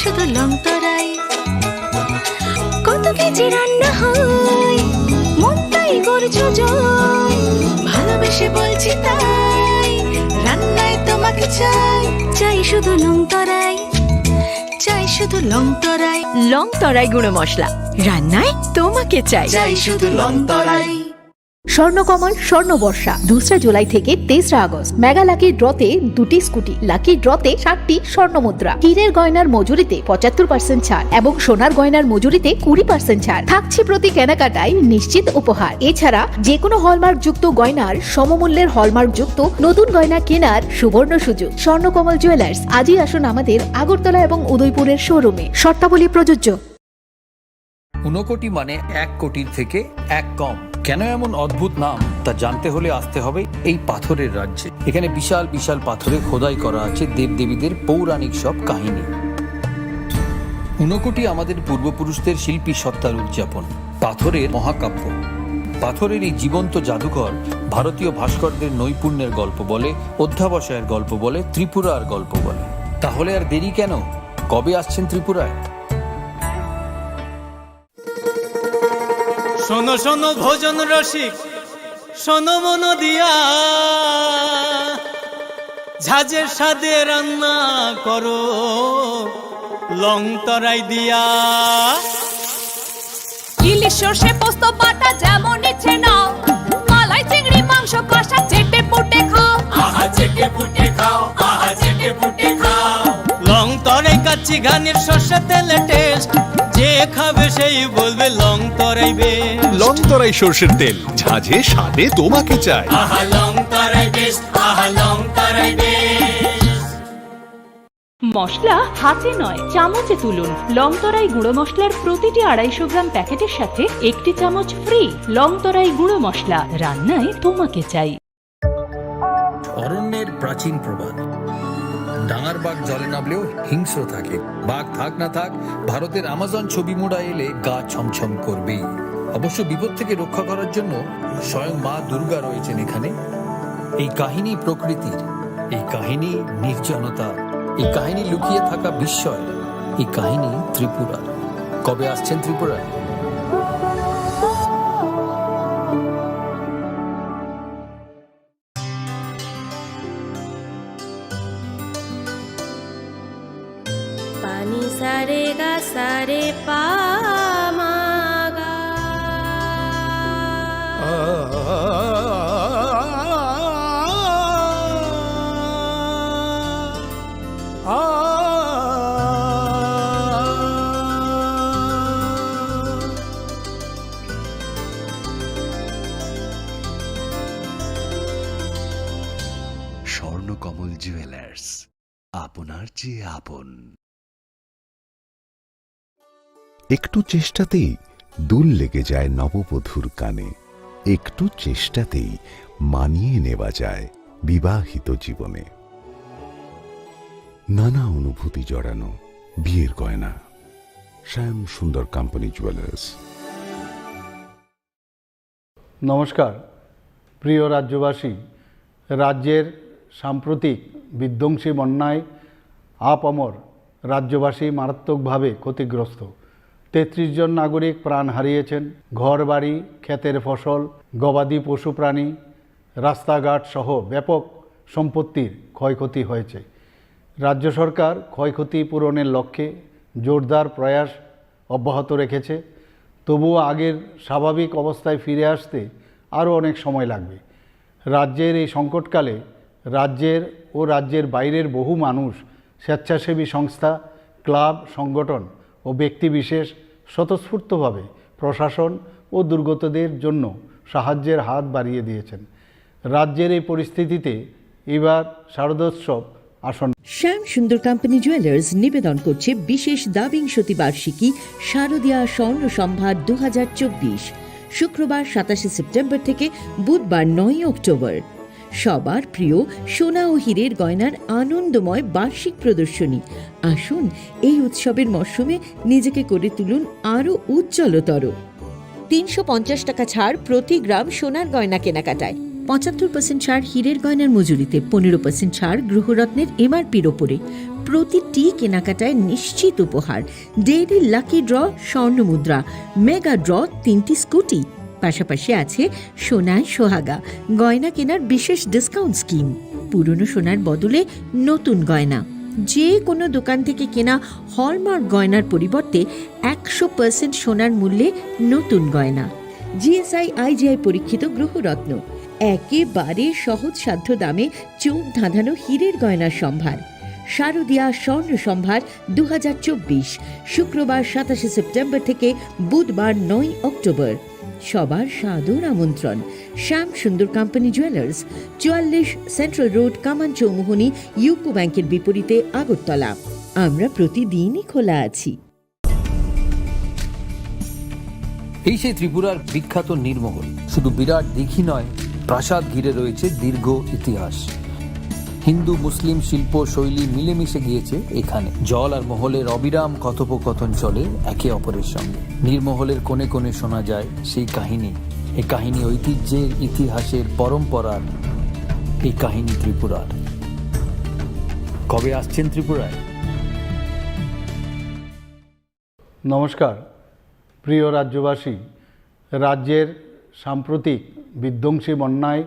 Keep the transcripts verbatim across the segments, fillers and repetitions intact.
শুধু লং তরাই। কত কেজি রান্না হয়, মনটাই করছো জয়। ভালোবেসে বলছি তাই, রান্নায় তোমাকে চাই। চাই শুধু লং তরাই, চাই শুধু লং তরাই। লং তরাই গুঁড়ো মশলা, রান্নায় তোমাকে চাই। চাই শুধু লং তরাই। স্বর্ণকমল স্বর্ণ বর্ষা, দোসরা জুলাই থেকে তেসরা আগস্ট। মেগা লাকি ড্রতে দুটি স্কুটি, লাকি ড্রতে সাতটি স্বর্ণ মুদ্রা। হীরের গয়নার মজুরিতে পঁচাত্তর পার্সেন্ট ছাড় এবং সোনার গয়নার মজুরিতে কুড়ি পার্সেন্ট ছাড়। থাকছে প্রতি কেনাকাটায় নিশ্চিত উপহার। এছাড়া যে কোনো হলমার্কযুক্ত গয়নার সমমূল্যের হলমার্কযুক্ত নতুন গয়না কেনার সুবর্ণ সুযোগ। স্বর্ণকমল জুয়েলার্স, আজই আসুন আমাদের আগরতলা এবং উদয়পুরের শোরুমে। শর্তাবলী প্রযোজ্য। ঊনকোটি মানে এক কোটির থেকে এক কম। কেন এমন অদ্ভুত নাম, তা জানতে হলে আসতে হবে এই পাথরের রাজ্যে। এখানে বিশাল বিশাল পাথরে খোদাই করা আছে দেবদেবীদের পৌরাণিক সব কাহিনী। ঊনকোটি আমাদের পূর্বপুরুষদের শিল্পী সত্তার উদযাপন, পাথরের মহাকাব্য। পাথরের এই জীবন্ত জাদুঘর ভারতীয় ভাস্করদের নৈপুণ্যের গল্প বলে, অধ্যাবসায়ের গল্প বলে, ত্রিপুরার গল্প বলে। তাহলে আর দেরি কেন? কবে আসছেন ত্রিপুরায়? শোনো শোনো ভোজন রসিক, শোনো মন দিয়া, ঝাঁঝের স্বাদে রান্না করো লং তরাই দিয়া। ইলিশ সর্ষে পোস্ত বাটা যেমন ইচ্ছে নাও, মালাই চিংড়ি মাংস কষা চেটে পুটে খাও। আহা চেটে পুটে খাও, আহা চেটে পুটে খাও। লং তরাই কাচ্চি ঘানির সর্ষে তেলে টেস্ট, যে খাবে সেই বলবে লং তরাই বেস্ট। লং তরাই সর্ষের তেল, ঝাঁঝে স্বাদে তোমাকে চাই। আহা লং তরাই বেস্ট, আহা লং তরাই বেস্ট। মশলা হাতে নয়, চামচে তুলুন। লং তরাই গুঁড়ো মশলার প্রতিটি আড়াইশো গ্রাম প্যাকেটের সাথে একটি চামচ ফ্রি। লং তরাই গুঁড়ো মশলা, রান্নায় তোমাকে চাই। অরণ্যের প্রাচীন প্রবাদ, ডাঙার বাঘ জলে নামলেও হিংস্র থাকে। বাঘ থাক না থাক, ভারতের আমাজন ছবি মুড়া এলে গা ছমছম করবেই। অবশ্য বিপদ থেকে রক্ষা করার জন্য স্বয়ং মা দুর্গা রয়েছেন এখানে। এই কাহিনী প্রকৃতির, এই কাহিনী নির্জনতা, এই কাহিনী লুকিয়ে থাকা বিস্ময়, এই কাহিনী ত্রিপুরার। কবে আসছেন ত্রিপুরায়? Pani sa re ga sa re pa ma ga. Swarnakamal jewellers, আপনার চেয়ে আপন। একটু চেষ্টাতেই দুল লেগে যায় নববধূর কানে, একটু চেষ্টাতেই মানিয়ে নেওয়া যায় বিবাহিত জীবনে। নানা অনুভূতি জড়ানো বিয়ের গয়না। শ্যাম সুন্দর কোম্পানি জুয়েলার্স। নমস্কার প্রিয় রাজ্যবাসী, রাজ্যের সাম্প্রতিক বিধ্বংসী বন্যায় আপামর রাজ্যবাসী মারাত্মকভাবে ক্ষতিগ্রস্ত। তেত্রিশ জন নাগরিক প্রাণ হারিয়েছেন। ঘরবাড়ি, ক্ষেতের ফসল, গবাদি পশু প্রাণী, রাস্তাঘাট সহ ব্যাপক সম্পত্তির ক্ষয়ক্ষতি হয়েছে। রাজ্য সরকার ক্ষয়ক্ষতি পূরণের লক্ষ্যে জোরদার প্রয়াস অব্যাহত রেখেছে। তবুও আগের স্বাভাবিক অবস্থায় ফিরে আসতে আরও অনেক সময় লাগবে। রাজ্যের এই সংকটকালে রাজ্যের ও রাজ্যের বাইরের বহু মানুষ, স্বেচ্ছাসেবী সংস্থা, ক্লাব, সংগঠন ও ব্যক্তিবিশেষ স্বতঃস্ফূর্তভাবে প্রশাসন ও দুর্গতদের জন্য সাহায্যের হাত বাড়িয়ে দিয়েছেন। রাজ্যের এই পরিস্থিতিতে এবার শারদোৎসব আসন্ন। শ্যাম সুন্দর কোম্পানি জুয়েলার্স নিবেদন করছে বিশেষ দ্বাবিংশতি বার্ষিকী শারদীয়া স্বর্ণ সম্ভার দু হাজার চব্বিশ, শুক্রবার সাতাশে সেপ্টেম্বর থেকে বুধবার নয়ই অক্টোবর। সবার প্রিয় সোনা ও হীরের গয়নার আনন্দময় বার্ষিক প্রদর্শনী। আসুন, এই উৎসবের মরশুমে নিজেকে করে তুলুন আরও উজ্জ্বলতর। তিনশো পঞ্চাশ টাকা ছাড় প্রতি গ্রাম সোনার গয়না কেনাকাটায়, পঁচাত্তর পার্সেন্ট ছাড় হীরের গয়নার মজুরিতে, পনেরো পার্সেন্ট ছাড় গ্রহরত্নের এমআরপির ওপরে, প্রতিটি কেনাকাটায় নিশ্চিত উপহার, ডেইলি লাকি ড্র স্বর্ণ মুদ্রা, মেগা ড্র তিনটি স্কুটি, পাশাপাশি আছে সোনায় সোহাগা, গয়না কেনার বিশেষ ডিসকাউন্ট স্কিম, পুরনো সোনার বদলে নতুন গয়না। যে কোনো দোকান থেকে কেনা হলমার্ক গয়নার পরিবর্তে একশো পার্সেন্ট সোনার মূল্যে নতুন গয়না। জিএসআই আইজিআই পরীক্ষিত গ্রহরত্ন, একেবারে সহজসাধ্য দামে চোখ ধাঁধানো হীরের গয়নার সম্ভার। শারদিয়া স্বর্ণ সম্ভার দু হাজার চব্বিশ, শুক্রবার সাতাশে সেপ্টেম্বর থেকে বুধবার নয় অক্টোবর। সবার সাদর আমন্ত্রণ। শ্যাম সুন্দর কোম্পানি জুয়েলার্স, চুয়াল্লিশ সেন্ট্রাল রোড, কামান চৌমুহনী, ইউকো ব্যাংকের বিপরীতে, আগরতলা। আমরা প্রতিদিনই খোলা আছি। এই সেই ত্রিপুরার বিখ্যাত নীরমহল। শুধু বিরাট দিঘি নয়, প্রাসাদ ঘিরে রয়েছে দীর্ঘ ইতিহাস। হিন্দু মুসলিম শিল্প শৈলী মিলেমিশে গিয়েছে এখানে। জল আর মহলের অবিরাম কথোপকথন চলে একে অপরের সঙ্গে। নীরমহলের কোণে কোণে শোনা যায় সেই কাহিনী। এ কাহিনী ঐতিহ্যের, ইতিহাসের, পরম্পরার। এই কাহিনী ত্রিপুরার। কবে আসছেন ত্রিপুরায়? নমস্কার, প্রিয় রাজ্যবাসী। রাজ্যের সাম্প্রতিক বিধ্বংসী বন্যায়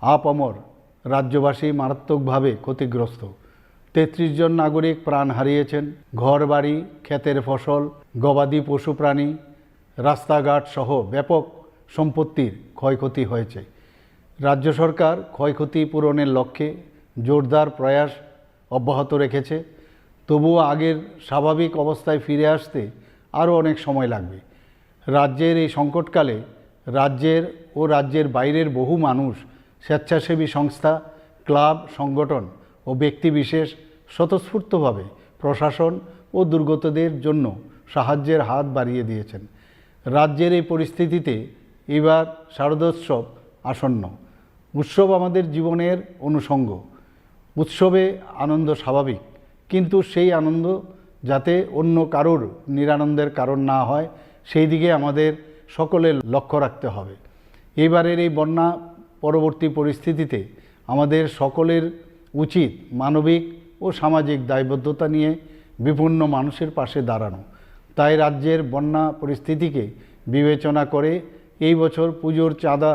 আপামর রাজ্যবাসী মারাত্মকভাবে ক্ষতিগ্রস্ত। তেত্রিশ জন নাগরিক প্রাণ হারিয়েছেন। ঘরবাড়ি, ক্ষেতের ফসল, গবাদি পশুপ্রাণী, রাস্তাঘাট সহ ব্যাপক সম্পত্তির ক্ষয়ক্ষতি হয়েছে। রাজ্য সরকার ক্ষয়ক্ষতি পূরণের লক্ষ্যে জোরদার প্রয়াস অব্যাহত রেখেছে। তবুও আগের স্বাভাবিক অবস্থায় ফিরে আসতে আরও অনেক সময় লাগবে। রাজ্যের এই সংকটকালে রাজ্যের ও রাজ্যের বাইরের বহু মানুষ, স্বেচ্ছাসেবী সংস্থা, ক্লাব, সংগঠন ও ব্যক্তিবিশেষ স্বতঃস্ফূর্তভাবে প্রশাসন ও দুর্গতদের জন্য সাহায্যের হাত বাড়িয়ে দিয়েছেন। রাজ্যের এই পরিস্থিতিতে এবার শারদোৎসব আসন্ন। উৎসব আমাদের জীবনের অনুষঙ্গ। উৎসবে আনন্দ স্বাভাবিক, কিন্তু সেই আনন্দ যাতে অন্য কারোর নিরানন্দের কারণ না হয়, সেই দিকে আমাদের সকলের লক্ষ্য রাখতে হবে। এইবারের এই বন্যা পরবর্তী পরিস্থিতিতে আমাদের সকলের উচিত মানবিক ও সামাজিক দায়বদ্ধতা নিয়ে বিপন্ন মানুষের পাশে দাঁড়ানো। তাই রাজ্যের বন্যা পরিস্থিতিকে বিবেচনা করে এই বছর পুজোর চাঁদা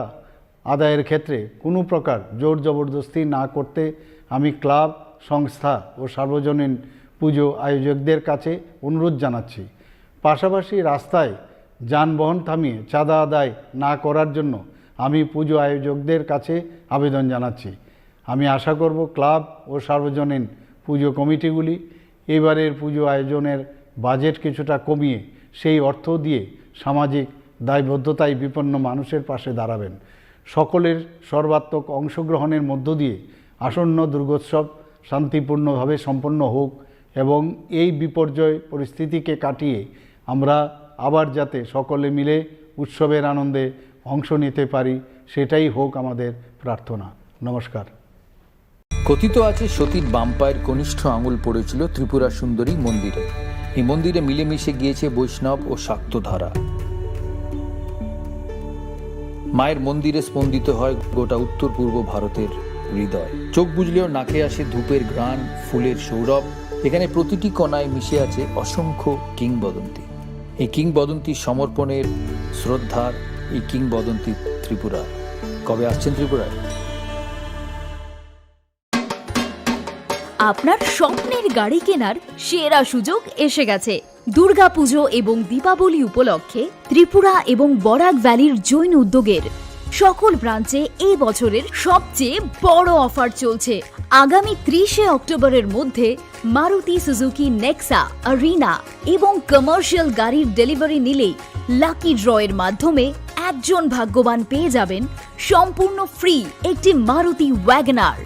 আদায়ের ক্ষেত্রে কোনো প্রকার জোর জবরদস্তি না করতে আমি ক্লাব, সংস্থা ও সার্বজনীন পুজো আয়োজকদের কাছে অনুরোধ জানাচ্ছি। পাশাপাশি রাস্তায় যানবাহন থামিয়ে চাঁদা আদায় না করার জন্য আমি পুজো আয়োজকদের কাছে আবেদন জানাচ্ছি। আমি আশা করব ক্লাব ও সার্বজনীন পুজো কমিটিগুলি এবারের পুজো আয়োজনের বাজেট কিছুটা কমিয়ে সেই অর্থ দিয়ে সামাজিক দায়বদ্ধতায় বিপন্ন মানুষের পাশে দাঁড়াবেন। সকলের সর্বাত্মক অংশগ্রহণের মধ্য দিয়ে আসন্ন দুর্গোৎসব শান্তিপূর্ণভাবে সম্পন্ন হোক এবং এই বিপর্যয় পরিস্থিতিকে কাটিয়ে আমরা আবার যাতে সকলে মিলে উৎসবের আনন্দে অংশ নিতে পারি, সেটাই হোক আমাদের প্রার্থনা। নমস্কার। কথিত আছে সতীর বাম পায়ের কনিষ্ঠ আঙুল পড়েছিল ত্রিপুরা সুন্দরী মন্দিরে। এই মন্দিরে মিলেমিশে গিয়েছে বৈষ্ণব ও শাক্ত ধারা। মায়ের মন্দিরে স্পন্দিত হয় গোটা উত্তর পূর্ব ভারতের হৃদয়। চোখ বুজলেও নাকে আসে ধূপের ঘ্রাণ, ফুলের সৌরভ। এখানে প্রতিটি কণায় মিশে আছে অসংখ্য কিংবদন্তি। এই কিংবদন্তি সমর্পণের, শ্রদ্ধার এই কিংবদন্তি ত্রিপুরা। কবে আসছেন ত্রিপুরায়? আপনার স্বপ্নের গাড়ি কেনার সেরা সুযোগ এসে গেছে। দুর্গাপুজো এবং দীপাবলি উপলক্ষে ত্রিপুরা এবং বরাক ভ্যালির জৈন উদ্যোগের সকল ব্রাঞ্চে এই বছরের সবচেয়ে বড় অফার চলছে। আগামী ত্রিশে অক্টোবরের মধ্যে মারুতি সুজুকি নেক্সা, আরিনা এবং কমার্শিয়াল গাড়ির ডেলিভারি নিলেই লাকি ড্রয়ের মাধ্যমে একজন ভাগ্যবান পেয়ে যাবেন সম্পূর্ণ ফ্রি একটি মারুতি ওয়াগনার।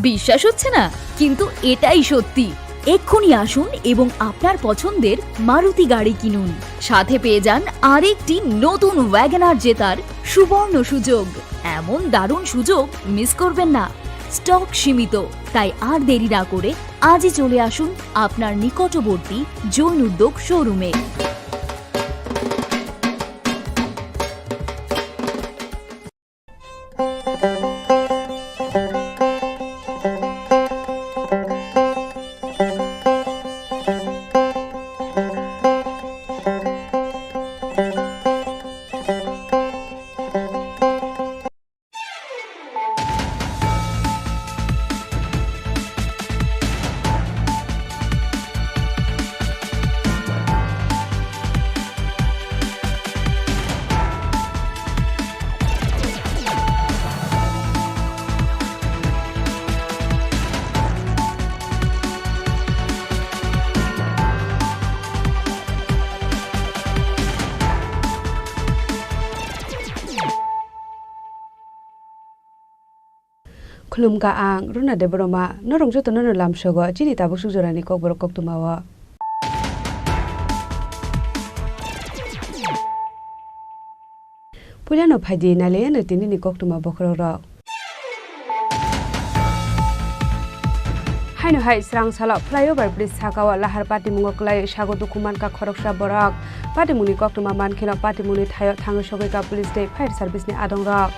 বিশ্বাস হচ্ছে না, কিন্তু এটাই সত্যি। এক্ষুনি আসুন এবং আপনার পছন্দের মারুতি গাড়ি কিনুন, সাথে পেয়ে যান আরেকটি নতুন ওয়াগনার জেতার সুবর্ণ সুযোগ। এমন দারুণ সুযোগ মিস করবেন না। স্টক সীমিত, তাই আর দেরি না করে আজই চলে আসুন আপনার নিকটবর্তী জৈন উদ্যোগ শোরুমে। Khulumkha ang Runa Debbarma, norok jotono no lamsogo chini tabuk suk jorani kokborok koktwmao. Puilano phaidi nailaiano tinini koktwma bokhorokrok. Haino hai srang salo flyover bridge sakao lahar patimungo kwlai sago dukhu mankha khoroksa borok. Patimungni koktwma mankheno patimungni thaio thangwi sogwikha police tei fire service ni adongrok.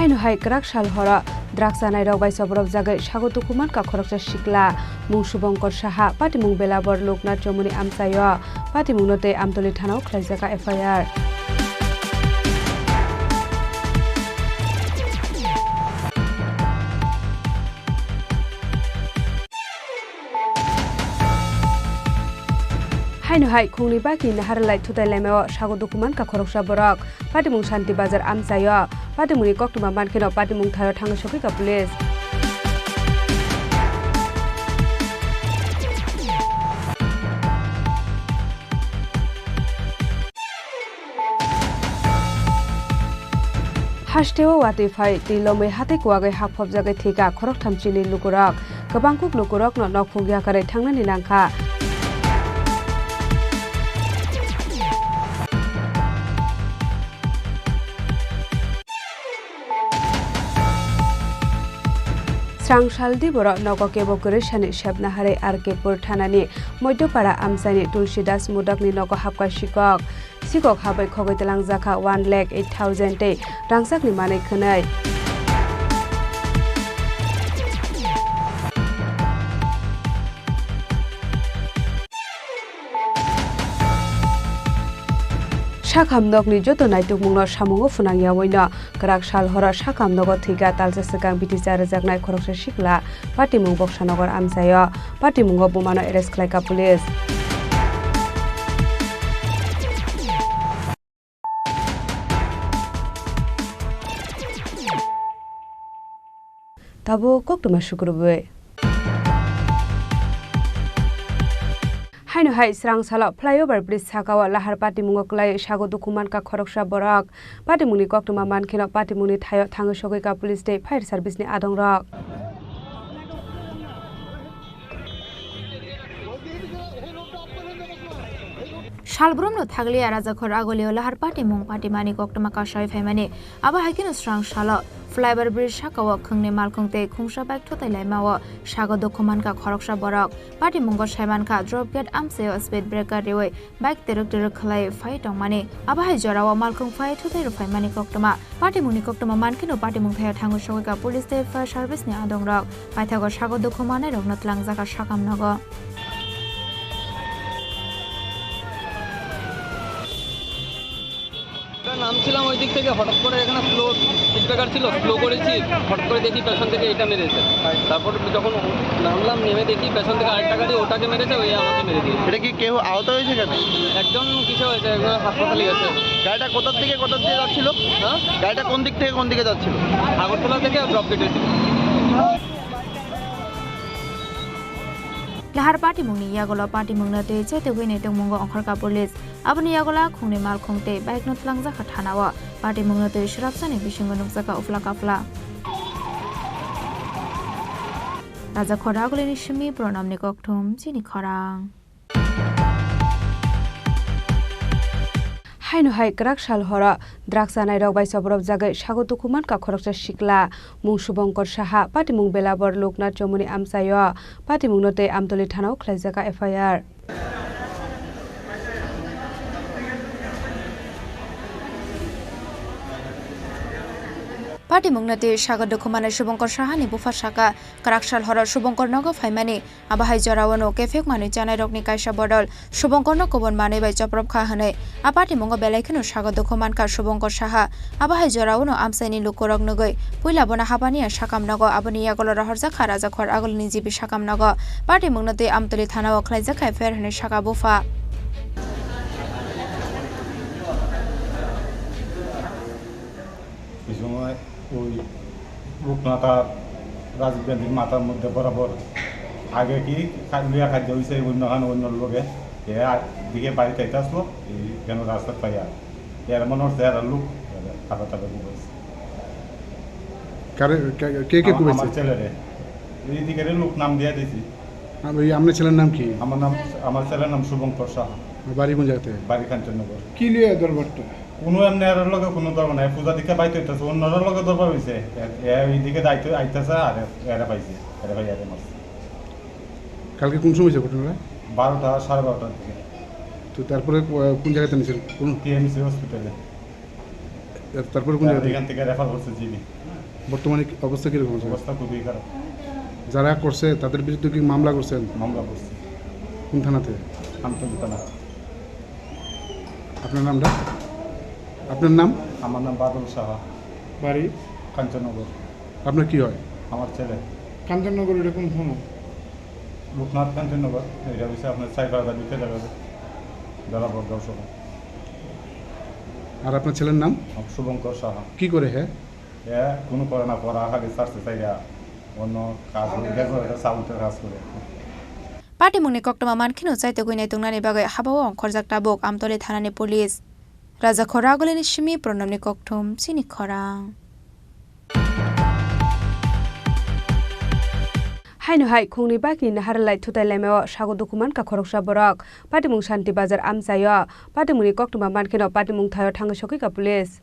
Haino hai kwrak sal horo drugs chanairok bai choprobjagwi sago dukhu mankha khoroksa sikla, mung Subhankar Saha, patimung Belabor Loknath Chomoni amchaio, patimungno tei Amtoli thanao khlaijak F I R. Haino hai khungni baki naharlai thutai laimao sago dukhu mankha khoroksa borok. Patimung Shanti Bazar amchaio. Patimungni koktwma mankheno patimung thaio thangwi sogwikha police. Hasteo watwi phai twi lomwi hatwi kuwagwi haphopjagwi thwikha khoroktham chini lukurok. Kwbang kuk lukurokno nok phuk yakarwi thangnani nangkha. Srang saldi borok nogo kebo kwrwi sani sepna harwi R K pur thanani Moidyopara amchaini Tulsidas Modokni nogo hapkha sikok. Sikok habai khogwi twlangjakha one lakh eight thousand tei rangchakni manwi khwnwi. Sakham nokni joto naitukmungno samungo phwnang yaui no kwrak sal horo sakham nogo thwikha talsa swkang B T C R rwjaknai khoroksa sikla patimung Boksanagar amchaio. Patimungo bumano arrest khlaikha police. Tabuk koktwma sukrubwi. Haino hai srang salo flyover bridge sakao lahar patimungo kwlai sago dukhu mankha khoroksa borok. Patimungni koktwma mankheno patimungni thaio thangwi sogwikha police tei fire service ni adongrok. Salbrumno thaglia Rajakhor agulio lahar patimung patimani koktwma kasai phaimani. Abo hai kheno srang salo flyover bridge sakao khwngni malkhung tei khungsa bike thutai laimao sago dukhu mankha khoroksa borok. Patimungo saimankha drop gate amchaio speed breaker riwi bike teruk teruk khlai phai tongmani. Abo hai jorao malkhung phai thutai rw phaimani koktwma. Patimungni koktwma mankheno patimung thaio thangwi sogwikha police tei fire service ni adongrok. Paithago sago dukhu manairokno twlangjakha sakam nogo. আমরা নামছিলাম ওই দিক থেকে, হঠাৎ করে এখানে slow speed breaker ছিল, স্লো করেছি, হঠাৎ করে দেখি পেছন থেকে এটা মেরেছে। তারপর যখন নামলাম, নেমে দেখি পেছন থেকে আরেকটা গাড়ি ওটাকে মেরেছে, ওই আমাকে মেরে দিয়েছে। এটা কি কেউ আহত হয়েছে এখানে? একজন কিছু হয়েছে, একজন হাসপাতালে গেছে। গাড়িটা কোথার থেকে কোথার দিকে যাচ্ছিল? হ্যাঁ? গাড়িটা কোন দিক থেকে কোন দিকে যাচ্ছিল? আগরতলা থেকে ড্রপ কেটেছিল। Lahar patimungni yagulo patimungno twi chetugwi naitukmungo ongkhorkha police. Aboni yagulo khungni malkhung tei bike no twlangjakha thanao. Patimungno twi swrapsani bisingo nukjakha uphla kaphla. Raja Khoragulini simi Pranamni kokthum chini khorang. Haino hai kwrak sal horo drugs chanairok bai choprobjagwi sago dukhu mankha khoroksa sikla, mung Subhankar Saha, patimung Belabor Loknath Chomoni amchaio, patimungno tei Amtoli thanao khlaijakha F I R. Patimungno twi sago dukhu manwi Subhankar Sahani bupha sakha, kwrak sal horo Subhankar nogo phaimani. Abo hai jorao no kephek manwi chanairokni kaisa bodol Subhankar no kubun manwi bai choprop kha hwnwi. A patimungo belai kheno sago dukhu mankha Subhankar Saha. Abo hai jorao no amchaini lukurok nugwi puila bono hapani a sakam nogo, aboni yagulo rohorjak kha Raja Khor agulini G B sakam nogo. Patimungno twi Amtoli thanao khlaijak kha F I R hwnwi sakha bupha. এই সময় ওই লোকনাথ আর রাজীব গান্ধীর মাথার মধ্যে বরাবর আগে কি খা-, লুয়া খাদ্য হইছে অন্য খান অন্য লোকে, এ আ-, দিকে বাড়িতে আইতাসলো, এই কেন রাস্তা পাইয়া, এর মনে হচ্ছে এরা লোক, এরা থাকা থাকা ঘুমাইছে। কারে, কে, কে, কে আমার, ঘুমাইছে? আমার ছেলেরে, এই দিকে লোক নাম দিয়ে দিছি। আম-, এই আপনার ছেলের নাম কি? আমার নাম, আমার ছেলের নাম শুভঙ্কর সাহা। বাড়ি কোন জায়গাতে? বাড়ি কাঞ্চননগর। কি লিয়ে দরবারটা? কোনো এমনি এর লগে কোনো দরবার নাই, পূজা দিকে বাইতে হইতেছে, অন্যরা লগে দরবার হইছে। এ, এ এইদিকে দায়িত্ব আইতেছে, আর এ-, এরা পাইছে, এরা ভাই এরা মারছে। কালকে কোন সময় হয়েছে ঘটনাটা? বারোটা, সাড়ে বারোটার দিকে। তো তারপরে কো-, কোন জায়গাতে নিয়েছিল? কোন? টিএমসি হসপিটালে। এর তারপরে কোন আর জায়গাতে? এখান থেকে রেফার করছে জিবি। বর্তমানে কি অবস্থা কিরকম আছে? অবস্থা খুবই খারাপ। যারা করছে তাদের বিরুদ্ধে কি মামলা করছেন? মামলা করছে। কোন থানাতে? আমতলী থানা। আপনার নামটা? আপনার নাম? আমার নাম বাদল সাহা। বাড়ি? কাঞ্চননগর। আপনার কি হয়? আমার ছেলে। কাঞ্চননগর এটা কোন থানা? লোকনাথ কাঞ্চননগর, এটা হচ্ছে আপনার সাইবার বাজার ভিতরে জায়গা আছে। বেলা বড়গাঁও সহ। আর আপনার ছেলের নাম? শুভঙ্কর সাহা। কি করে হে? এ কোনো করে না, পড়া খালি ছাড়ছে চাইরা, অন্য কাজ, বেকার একটা সাউন্ডের কাজ করে। Patimungni koktwma mankheno chaitogwi naituknani bagwi habao ongkhorjak tabuk Amtoli thanani police. Raja Khoragulini simi Pranamni kokthum chini khorang. Haino hai khungni bakni naharlai thutai laimao sago dukhu mankha khoroksa borok. Patimung Shanti Bazar amchaio. Patimungni koktwma mankheno patimung thaio thangwi sokikha police.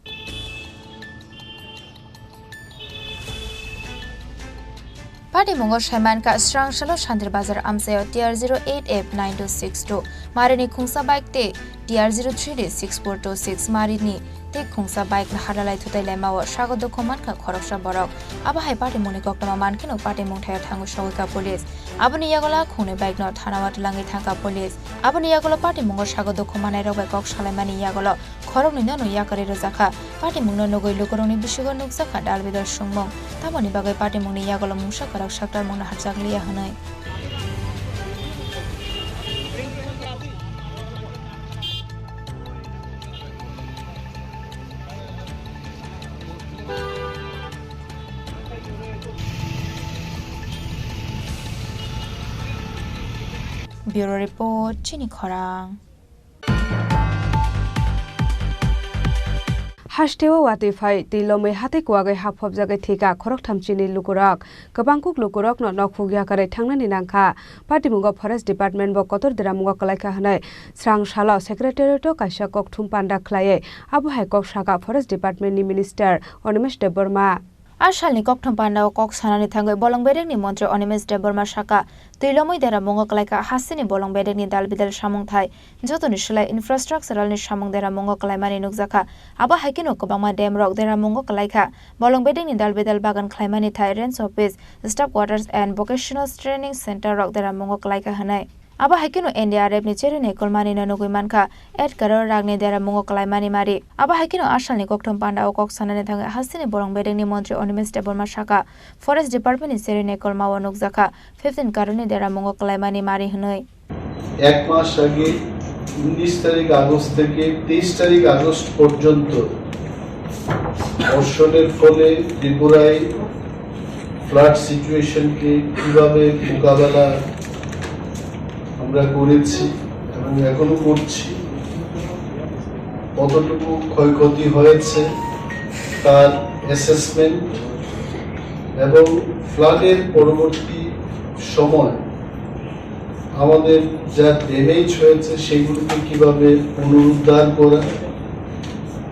Patimungo saimankha Srangsalo Shantir Bazar amchaio T R zero eight F nine two six two marini khungsa bike tei T R zero three D six four two six marini tei khungsa bike naharlai thutai laimao sago dukhu mankha khoroksa borok. Abo hai patimungni koktwma mankheno patimung thaio thangwi sogwikha police. Aboni yagulo khungni bike no thanao twlangwi thangkha police. Aboni yagulo patimungo sago dukhu manairok bai kok salaimani yagulo khoroknwi no yakarwi rwjakha. Patimungno nugwi lukurokni bisingo nukjakha dalbidal songmung. Tamoni bagwi patimungni yagulo mungsa kwrak saktarmung naharjakliya hwnwi. Bureau Report, Chini Khorang. Hasteo watwi phai twi lomwi hatwi kuwagwi ha phobjagwi thwikha khoroktham chini lukurok. Kwbangkuk lukurokno nokhuk yakarwi thangnani nangkha. Patimungo Forest Department bo kotor deramungo kwlaikha hwnwi srang salo Secretariat-o kaisa kokthum panda khlaiwi abo hai kok sakha Forest Department-ni Minister Animesh Debbarma. A salni kokthum pandao kok sanani thangwi bolong bedekni montri Animesh Debbarma sakha, twi lomwi deramungo kwlaikha hasteni bolong bedekni dal bidal samung thai. Jotoni slai infrastructural ni samung deramungo kwlaimani nukjakha. Abo hai kheno kwbangma dam rok deramungo kwlaikha. Bolong bedekni dal bidal bagan khlaimani thai Range Office, Staff Quarters and Vocational Training Center rok deramungo kwlaikha hwnwi. Abo hai kheno N D R F ni cherwi naikolmani no nugwi mankha, eight crore rang ni deramungo kwlaimani mari. Abo hai kheno a salni kokthum pandao kok sanani thangwi hasteni bolong bedekni montri Animesh Debbarma sakha, Forest Department ni cherwi naikolmao nukjakha, fifteen crore ni deramungo kwlaimani mari hwnwi. এক মাস আগে উনিশ তারিখ আগস্ট থেকে তেইশ তারিখ আগস্ট পর্যন্ত বর্ষণের ফলে ত্রিপুরায় ফ্লাড সিচুয়েশনকে কিভাবে মোকাবেলা আমরা করেছি এবং এখনো করছি, কতটুকু ক্ষয়ক্ষতি হয়েছে তার অ্যাসেসমেন্ট এবং ফ্লাডের পরবর্তী সময় আমাদের যা ড্যামেজ হয়েছে সেগুলোকে কিভাবে পুনরুদ্ধার করা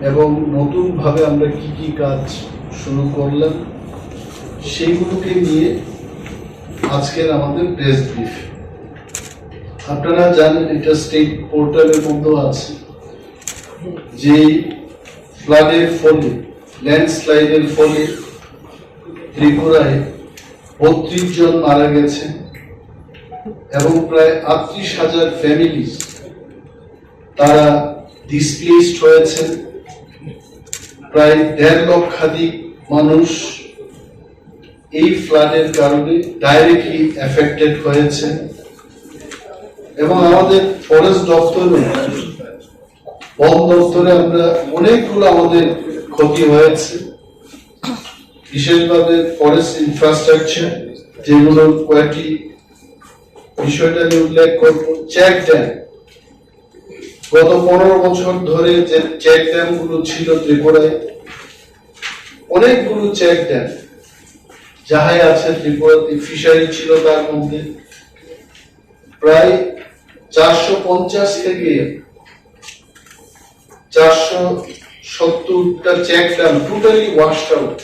এবং নতুনভাবে আমরা কি কি কাজ শুরু করলাম সেইগুলোকে নিয়ে আজকের আমাদের প্রেস ব্রিফ। আপনারা জানেন এটা স্টেট পোর্টালের মধ্যেও আছে যে ফ্লাডের ফলে, ল্যান্ডস্লাইডের ফলে ত্রিপুরায় বত্রিশ জন মারা গেছেন এবং প্রায় আটত্রিশ হাজার ফ্যামিলিজ তারা ডিসপ্লেসড হয়েছেন। প্রায় দেড় লক্ষাধিক মানুষ এই ফ্লাডের কারণে ডাইরেক্টলি এফেক্টেড হয়েছে এবং আমাদের ফরেস্ট দপ্তরও বন দপ্তরে আমরা অনেকগুলো আমাদের ক্ষতি হয়েছে, বিশেষভাবে ফরেস্ট ইনফ্রাস্ট্রাকচার যেগুলোর কয়েকটি বিষয়টা নিয়ে উল্লেখ করব, চেক ড্যাম। গত পনেরো বছর ধরে যে চেক ড্যামগুলো ছিল ত্রিপুরায়, অনেকগুলো চেক ড্যাম, যাহাই আছে ত্রিপুরাতে, ফিশারি ছিল তার মধ্যে, প্রায় চারশো পঞ্চাশ থেকে চারশো সত্তরটা check dam totally washed out.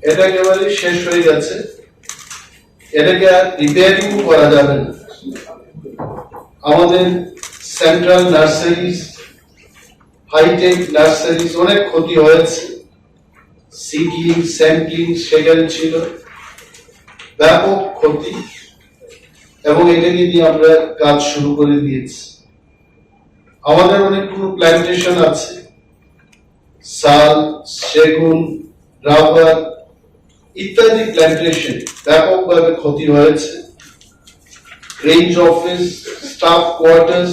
এটা একেবারে শেষ হয়ে গেছে। এটাকে আর রিপেয়ারিং করা যাবে না। আমাদের সেন্ট্রাল নার্সারিজ, হাইটেক নার্সারিজ অনেক ক্ষতি হয়েছে। সিডলিং, স্যাপ্লিং সেখানে ছিল, ব্যাপক ক্ষতি। এবং এটাকে নিয়ে আমরা কাজ শুরু করে দিয়েছি। আমাদের অনেকগুলো প্ল্যান্টেশন আছে, শাল, সেগুন, রাবার ইত্যাদি প্ল্যান্টেশন ব্যাপকভাবে ক্ষতি হয়েছে। রেঞ্জ অফিস, স্টাফ কোয়ার্টার্স,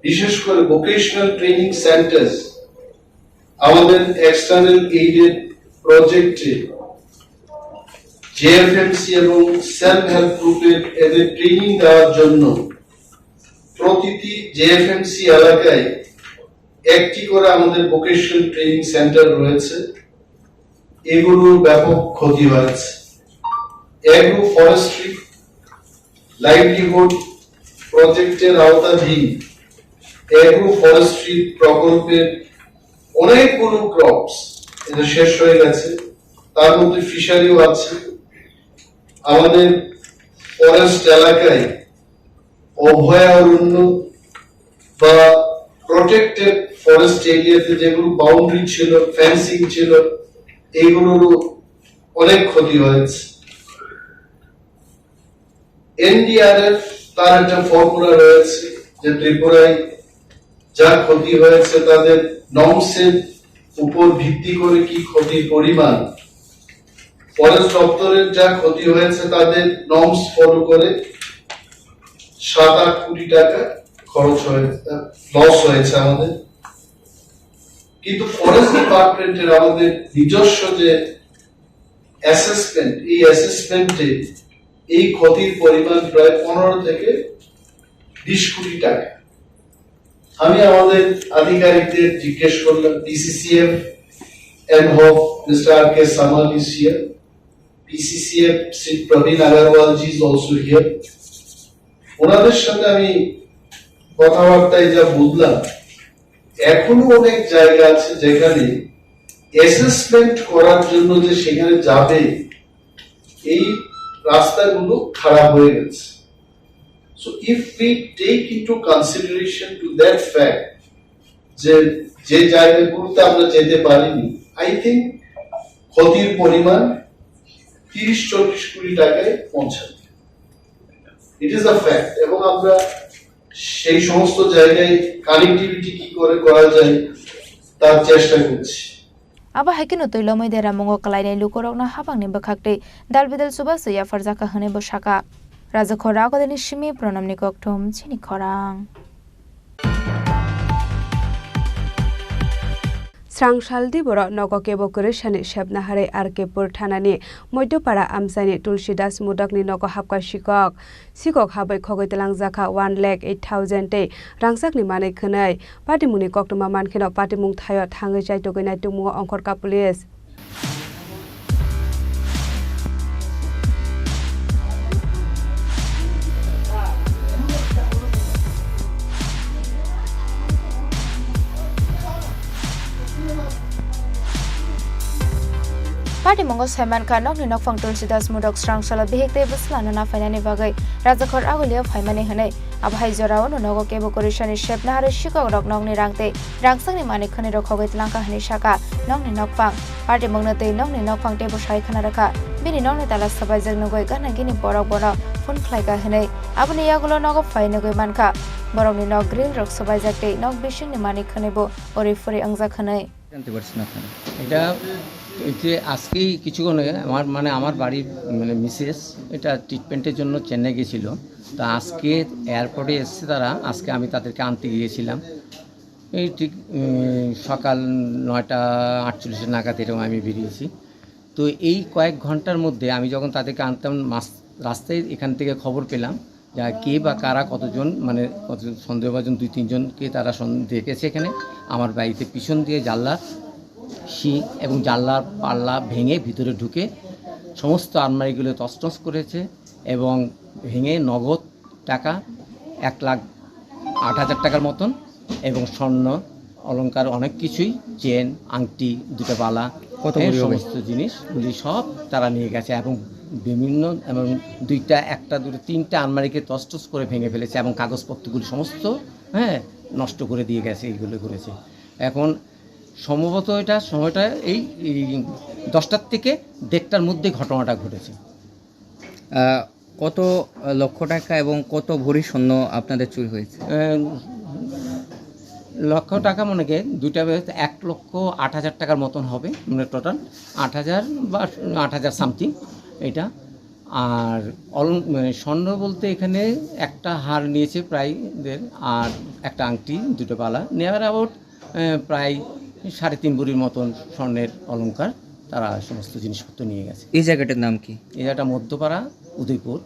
বিশেষ করে ভোকেশনাল ট্রেনিং সেন্টার্স, আমাদের এক্সটার্নাল এইডেড প্রজেক্টে জেএফএমসি এবং সেলফ হেল্প গ্রুপের এদের ট্রেনিং দেওয়ার জন্য প্রতিটি জেএফএমসি এলাকায় একটি করে আমাদের ভোকেশনাল ট্রেনিং সেন্টার রয়েছে। এগুলোর ব্যাপক ক্ষতি হয়েছে। অ্যাগ্রো ফরেস্ট্রি লাইভলিহুড প্রজেক্টের আওতাধীন অ্যাগ্রো ফরেস্ট্রি প্রকল্পের অনেকগুলো ক্রপস এটা শেষ হয়ে গেছে। তার মধ্যে ফিশারিও আছে। আমাদের ফরেস্ট এলাকায় অভয়ারণ্য বা প্রোটেক্টেড ফরেস্ট এরিয়াতে যেগুলো বাউন্ডারি ছিল, ফেন্সিং ছিল, এগুলোরও অনেক ক্ষতি হয়েছে। এনডিআরএফ তার একটা ফর্মুলা রয়েছে যে ত্রিপুরায় যা ক্ষতি হয়েছে তাদের নর্মসের উপর ভিত্তি করে কি ক্ষতির পরিমাণ, ফরেস্ট দপ্তরের যা ক্ষতি হয়েছে তাদের নর্মস ফলো করে সাত আট কোটি টাকা খরচ হয়েছে, লস হয়েছে আমাদের। কিন্তু ফরেস্ট ডিপার্টমেন্টের আমাদের নিজস্ব যে অ্যাসেসমেন্ট, এই অ্যাসেসমেন্টে এই ক্ষতির পরিমাণ প্রায় পনেরো থেকে বিশ কোটি টাকা। আমি আমাদের আধিকারিকদের জিজ্ঞেস করলাম, PCCF M Haque, mister R K Samal is here, PCCF Shri Prabin Agarwal ji is also here. ওনাদের সাথে আমি কথাবার্তায় যা বুঝলাম, এখনো অনেক জায়গা আছে যেখানে অ্যাসেসমেন্ট করার জন্য যে সেখানে যাবে, এই রাস্তাগুলো খারাপ হয়ে গেছে। So if we take into consideration to that fact যে যে জায়গাগুলোতে আমরা যেতে পারিনি, আই থিংক ক্ষতির পরিমাণ তিরিশ চল্লিশ কোটি টাকায় পৌঁছাবে। It is a fact. এবং আমরা সেই সমস্ত জায়গায় কানেক্টিভিটি কি করে করা যায় তার চেষ্টা করছি। Abo hai kheno twi lomwi deramungo kwlainai lukurokno habangni bwkhaktwi dalbidal chubachu yapharjakha hwnwi bo sakha. Rajakhor Ragodini simi Pranamni Kokthum chini khorang. Srang saldi borok nogo kebo kwrwisani sepnaharwi R K pur thanani Moidyopara amchaini Tulsidas Mudokni nogo hapkha sikok. Sikok habwi khogwi twlangjakha one lakh eight thousand tei rangchakni manwi khwnwi. Patimungni koktwma mankheno patimung thaio thangwi chaitugwi naitukmungo ongkhorkha police. Patimungo saimankha, nokni nokphang Tulsidas Mudok srang salo bihik tei bwslano naphainani bagwi Rajakhor Agulio phaimani hwnwi. Abo hai jorao nogo kebo kwrwisani sepnaharwi sikokrok nokni rang tei rangchakni manwi khwnwirok khogwi tlangkha hwnwi sakha nokni nokphang. Patimungno twi nokni nokphang teibo sai khna rwkha. Bini nokni tala swbaijak nugwi gana gini borok bono phone khlaikha hwnwi. Aboni yagulo nogo phai nugwi mankha. Borokni nok grill rok swbaijak tei nok bisingni manwi khwnwibo uri phuri wngjak hwnwi. জানতে পারছি না আপনারা। এটা এই যে আজকেই কিছুক্ষণ আগে আমার, মানে, আমার বাড়ির, মানে, মিসেস এটা ট্রিটমেন্টের জন্য চেন্নাই গেছিল। তো আজকে এয়ারপোর্টে এসছে তারা, আজকে আমি তাদেরকে আনতে গিয়েছিলাম। এই ঠিক, উম, সকাল নয়টা আটচল্লিশ নাগাদ এরকম আমি বেরিয়েছি। তো এই কয়েক ঘন্টার মধ্যে আমি যখন তাদেরকে আনতাম, মাঝ রাস্তায় এখান থেকে খবর পেলাম যে কে বা কারা কতজন, মানে, কতজন সন্দেহভাজন দুই তিনজনকে তারা সন-, দেখেছে এখানে। আমার বাড়িতে পিছন দিয়ে জানলা, শিক এবং জানলার পাল্লা ভেঙে ভিতরে ঢুকে সমস্ত আলমারিগুলো তছনছ করেছে এবং ভেঙে নগদ টাকা এক লাখ আট হাজার টাকার মতন এবং স্বর্ণ অলংকার অনেক কিছুই, চেন, আংটি, দুটো বালা, কত এই ভরি হবে? সমস্ত জিনিসগুলি সব তারা নিয়ে গেছে এবং বিভিন্ন, এবং দুইটা, একটা, দুটো, তিনটা আলমারিকে তছনছ করে ভেঙে ফেলেছে এবং কাগজপত্রগুলি সমস্ত, হ্যাঁ, নষ্ট করে দিয়ে গেছে, এইগুলো করেছে। এখন সম্ভবত এটা সময়টা এই, এই দশটার থেকে দেড়টার মধ্যে ঘটনাটা ঘটেছে। আহ, কত লক্ষ টাকা এবং কত ভরি স্বর্ণ আপনাদের চুরি হয়েছে? আহ, লক্ষ টাকা মনে হয় দুইটা বেশ এক লক্ষ আট হাজার টাকার মতন হবে, মানে, টোটাল আট হাজার বা আট হাজার সামথিং এটা। আর অল-, মানে, স্বর্ণ বলতে এখানে একটা হার নিয়েছে প্রায় দের, আর একটা আংটি, দুটো বালা, নিয়ার অ্যাবাউট, আহ, প্রায় সাড়ে তিন ভরির মতন স্বর্ণের অলংকার, তারা সমস্ত জিনিসপত্র নিয়ে গেছে। এই জায়গাটার নাম কি? এই জায়গাটা মধ্যপাড়া, উদয়পুর,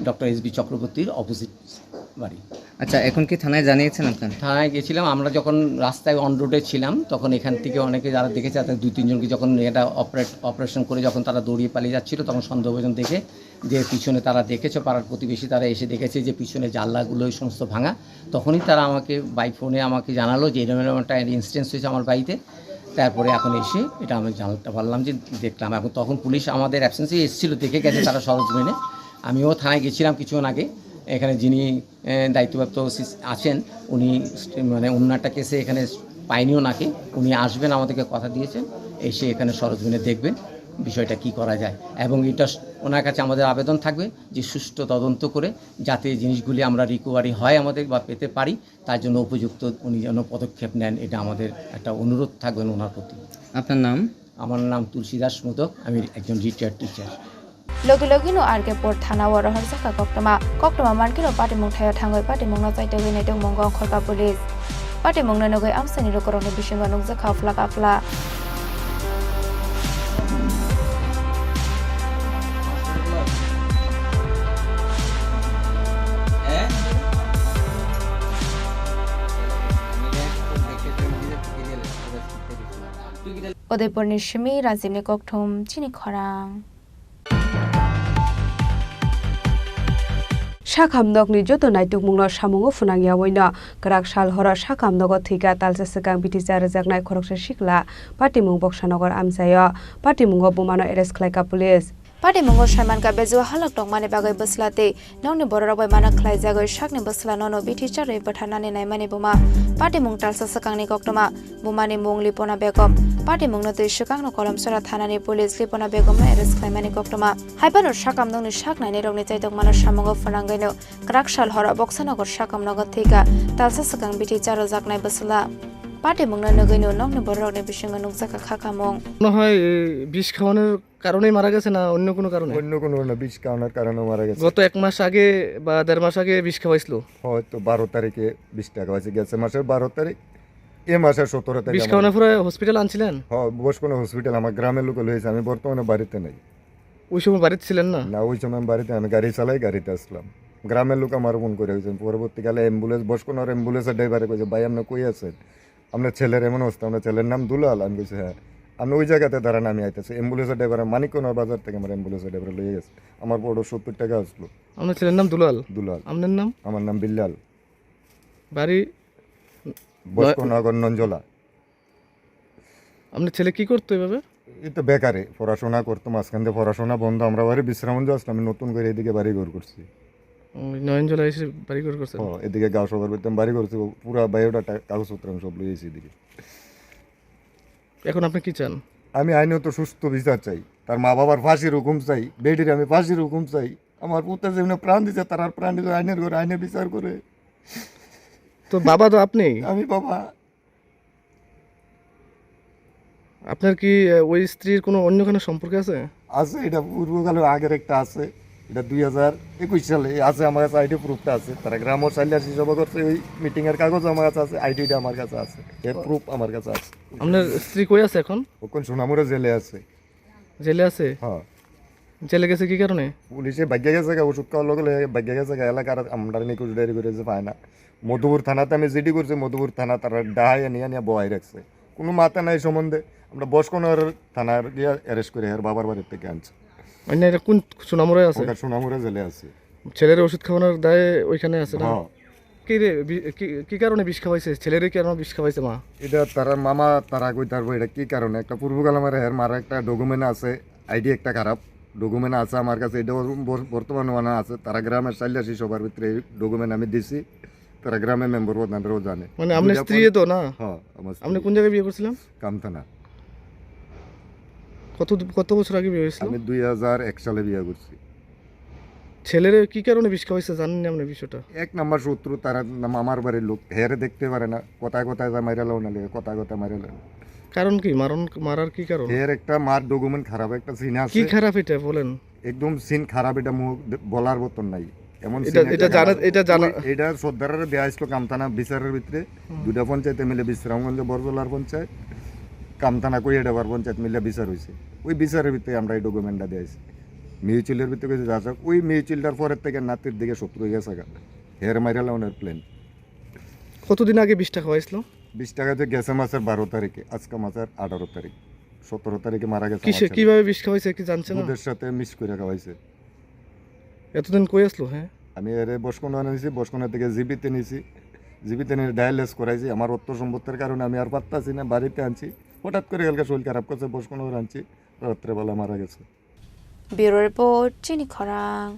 ডক্টর এস বি চক্রবর্তীর অপোজিট বাড়ি। আচ্ছা, এখন কি থানায় জানিয়েছেন আপনারা? থানায় গেছিলাম, আমরা যখন রাস্তায় অন রোডে ছিলাম, তখন এখান থেকে অনেকে যারা দেখেছে, তাদের দুই তিনজনকে যখন এটা অপারেট-, অপারেশন করে যখন তারা দৌড়িয়ে পালিয়ে যাচ্ছিল, তখন সন্দেহভাজন দেখে যে পিছনে তারা দেখেছে, পাড়ার প্রতিবেশী তারা এসে দেখেছে যে পিছনে জানলাগুলো ওই সমস্ত ভাঙা। তখনই তারা আমাকে বাই ফোনে আমাকে জানালো যে এরকম এরকম একটা ইনসিডেন্স হয়েছে আমার বাড়িতে। তারপরে এখন এসে এটা আমি জানতে পারলাম যে দেখলাম। এখন তখন পুলিশ আমাদের অ্যাবসেন্সে এসেছিল, দেখে গেছে তারা সরজমিনে। আমিও থানায় গেছিলাম কিছুক্ষণ আগে। এখানে যিনি, এ, দায়িত্বপ্রাপ্ত ওসি আছেন, উনি স্ট-, মানে অন্য একটা কেসে এখানে পাইনি ওনাকে, উনি আসবেন, আমাদেরকে কথা দিয়েছেন, এসে এখানে সরজমিনে দেখবেন বিষয়টা কি করা যায়। এবং এটা স-, ওনার কাছে আমাদের আবেদন থাকবে যে সুষ্ঠু তদন্ত করে যাতে জিনিসগুলি আমরা রিকভারি হয় আমাদের বা পেতে পারি, তার জন্য উপযুক্ত উনি যেন পদক্ষেপ নেন, এটা আমাদের একটা অনুরোধ থাকবেন ওনার প্রতি। আপনার নাম? আমার নাম তুলসী দাস মোদক, আমি একজন retired teacher. Logi logi no R K Pur thana o rohorjak kha koktwma. Koktwma mankhe no patimung thaio thangwi patimung no chaitogwi naitokmungo Khorka police. Patimung no nugwi amsani lukurokni bisingo nukjak kha phlak aphla. Udaipurni simi Rajibni kokthum chini khorang. Sakham nokni joto naitukmungno samungo phwnang yaui no kwrak sal horo Sakham nogo thwika talsa swkang bithi cha rwjaknai khoroksa sikla patimung Boksanagar amchaio. Patimungo bumano arrest khlaika police. Patimungo saimankha bejua halok tongmani bagwi bwsla tei nokni bororok bai mana khlaijagwi sakni bwsla nono bithi charwi bwtharnani naimani buma. Patimung talsa swkangni koktwma. Bumani mung Lipona Begum. Patimungno twi swkangno Kolomsora thanani police Lipona Begumno arrest khlaimani koktwma. Haibano Sakham nokni sak nainai rokni chaitokmano samungo phwnangwino kwrak sal horo Boksanagar Sakham nogo thwika talsa swkang bithi cha rwjaknai bwsla. Patimungno nugwino nokni bororokni bisingo nukjakha kha khamung. মনে হয়, এ, বিষ খাওয়ানোর কারণেই মারা গেছে না অন্য কোনো কারণে? অন্য কোনো কারণে, বিষ খাওয়ানোর কারণে মারা গেছে। গত এক মাস আগে বা দেড় মাস আগে বিষ খাওয়াইছিল? হয়তো বারো তারিখে বিষ টাকা হয়েছে, গেছে মাসের বারো তারিখ, এ মাসের সতেরো তারিখ বিষ আমার খাওয়ানোর পরে হসপিটাল আনছিলেন? হ্যাঁ, বসকোনা হসপিটাল আমার গ্রামের লোকে লয়েছে, আমি বর্তমানে বাড়িতে নেই। ওই সময় বাড়িতে ছিলেন না? না, ওই সময় আমি বাড়িতে, আমি গাড়ি চালাই, গাড়িতে আসলাম। গ্রামের লোক আমার ফোন করে হয়েছেন, পরবর্তীকালে অ্যাম্বুলেন্স, বসকোনার অ্যাম্বুলেন্সের ড্রাইভারে কইছে, "ভাই, আপনি কই আছেন? আপনার ছেলের এমন অবস্থা, আপনার ছেলের নাম দুলাল?" আমি কইছি, "হ্যাঁ।" "আপনি ওই জায়গাতে দাঁড়ান, আমি আইতেছি।" অ্যাম্বুলেন্সের ড্রাইভার মানিকগঞ্জ বাজার থেকে আমার অ্যাম্বুলেন্সের ড্রাইভার লইয়া গেছে। আমার বড় সত্তর টাকা আসলো। আপনার ছেলের নাম দুলাল? দুলাল। আপনার নাম? আমার নাম বিল্লাল। বাড়ি? বসকনগর নঞ্জলা। আপনার ছেলে কি করতো এভাবে? এই তো বেকারে পড়াশোনা করতো, মাঝখান দিয়ে পড়াশোনা বন্ধ। আমরা বাড়ি বিশ্রামগঞ্জ আসলাম, আমি নতুন করে এদিকে বাড়ি ঘর করছি। ও, নয়নজলা এসে বাড়ি ঘর করছেন? ও, এদিকে গাঁও সবার ভিতরে বাড়ি করছি, ও পুরা বায়োডাটা, কাগজপত্র আমি সব লইয়েছি এদিকে। এখন আপনি কি চান? আমি আইনত সুস্থ বিচার চাই, তার মা বাবার ফাঁসির হুকুম চাই, বেটির আমি ফাঁসির হুকুম চাই। আমার পুত্র যেমনি প্রাণ দিছে, তার আর প্রাণ দিছে, আইনের ঘরে আইনে বিচার করে। তো বাবা তো আপনি? আমি বাবা। আপনার কি, আহ, ওই স্ত্রীর কোনো অন্য কোনো সম্পর্ক আছে? আছে, এটা পূর্বকালে আগের একটা আছে, এটা দুই হাজার একুশ সালে আছে, আমার কাছে আইডি প্রুফটা আছে। তারা গ্রাম ও চাইলে আসি সভা করছে, ওই মিটিং এর কাগজ আমার কাছে আছে, আইডিটা আমার কাছে আছে, এর প্রুফ আমার কাছে আছে। আপনার স্ত্রী কই আছে এখন? এখন সোনামুড়া জেলে আছে। জেলে আছে? হ্যাঁ। জেলে গেছে কি কারণে? পুলিশে ভাগ্যে গেছে গা, ওষুধ খাওয়ার লগে লগে ভাগ্যে গেছে গা, এলাকার আমরা নিখোঁজ ডায়েরি করে যে পায় না। মধুপুর থানাতে আমি জিডি করছি, মধুপুর থানা তারা ডাহাই আনিয়া নিয়ে বহাই রাখছে। কোনো মাথা নাই সম্বন্ধে। আমরা বসকোনার থানার গিয়া অ্যারেস্ট করে এর বাবার বাড়ি থেকে আনছি। মানে এটা কোন সুনামুরে আছে? ওটা সুনামুরে জেলে আছে। ছেলের ওষুধ খাওয়ানোর দায়ে ওইখানে আছে না? হ্যাঁ। কি রে, বি-, কি, কি কারণে বিষ খাওয়াইছে? ছেলেরে কেন বিষ খাওয়াইছে মা? এটা তারা মামা তারা কই তারপর এটা কি কারণে? একটা পূর্বকালে আমার হের মার একটা ডকুমেন্ট আছে, আইডি একটা খারাপ ডকুমেন্ট আছে আমার কাছে, এটা বর-, বর্তমানে মানে আছে। তারা গ্রামের চাইল্লাসি সবার ভিতরে এই ডকুমেন্ট আমি দিছি, তারা গ্রামের মেম্বার প্রধানরাও জানে। মানে আপনার দুইটা স্ত্রী পঞ্চ-, তো না? হ্যাঁ, আমার স্ত্রী। আপনি কোন জায়গায় বিয়ে করছিলেন? কামতানা। কত, কত বছর আগে বিয়ে হয়েছিল? আমি দুই হাজার এক সালে বিয়ে করছি। ছেলেরে কি কারণে বিষ খাওয়াইছে জানেন না আপনি বিষয়টা? এক নাম্বার শত্রু তারা না মামার বাড়ির লোক, হেরে দেখতে পারে না, কথায় কথায় যা মাইরা লাও না লেগে, কথায় কথায় মাইরা লাও। কারণ কি? মারণ, মারার কি কারণ? হের একটা মার ডকুমেন্ট খারাপ, একটা সিন আছে। কি খারাপ এটা বলেন? একদম সিন খারাপ, এটা মুখ দে-, বলার মতন নাই। এমন এটা, সিন এটা একটা জানা, খারাপ। এটা জানা। ওই, এটা সর্দারের বিয়া আসলো কামতানা বিচারের ভিতরে, হুম। দুটা পঞ্চায়েত মিলে বিশ্রামগঞ্জ বরজলার পঞ্চায়েত, কামতানা কই এটা বার পঞ্চায়েত মিলে বিচার হয়েছে। ওই বিচারের ভিতরে আমরা এই ডকুমেন্টটা দিয়েছি। মিউচুয়ালের ভিতরে কিছু যা যাক, ওই মিউচুয়ালটার পরের থেকে নাতির দিকে শত্রু হয়ে গেছে গা। হের মাইরা লাউনের প্ল্যান। কতদিন আগে বিষ টাকা হয়েছিল? বিশ টাকা তো গেছে মাসের বারো তারিখে, আজকে মাসের আঠারো তারিখ, সতেরো তারিখে মারা গেছে আমার কিসে, ছেলে। কিভাবে বিষ খাওয়াইছে কি জানছে না? দুধের সাথে মিক্স করে খাওয়াইছে। এতদিন কই আসলো, হ্যাঁ? আমি এরে বসকোনা নিছি, বসকোনা থেকে জিবিতে নিছি, জিবিতে নিয়ে ডায়ালিস করাইছি। আমার অর্থ সম্পত্তির কারণে আমি আর পারতাছি না, বাড়িতে আনছি। হঠাৎ করে কালকে শরীর খারাপ করছে, বসকোনা আনছি, রাত্রেবেলা মারা গেছে। Bureau Report, Chini Khorang.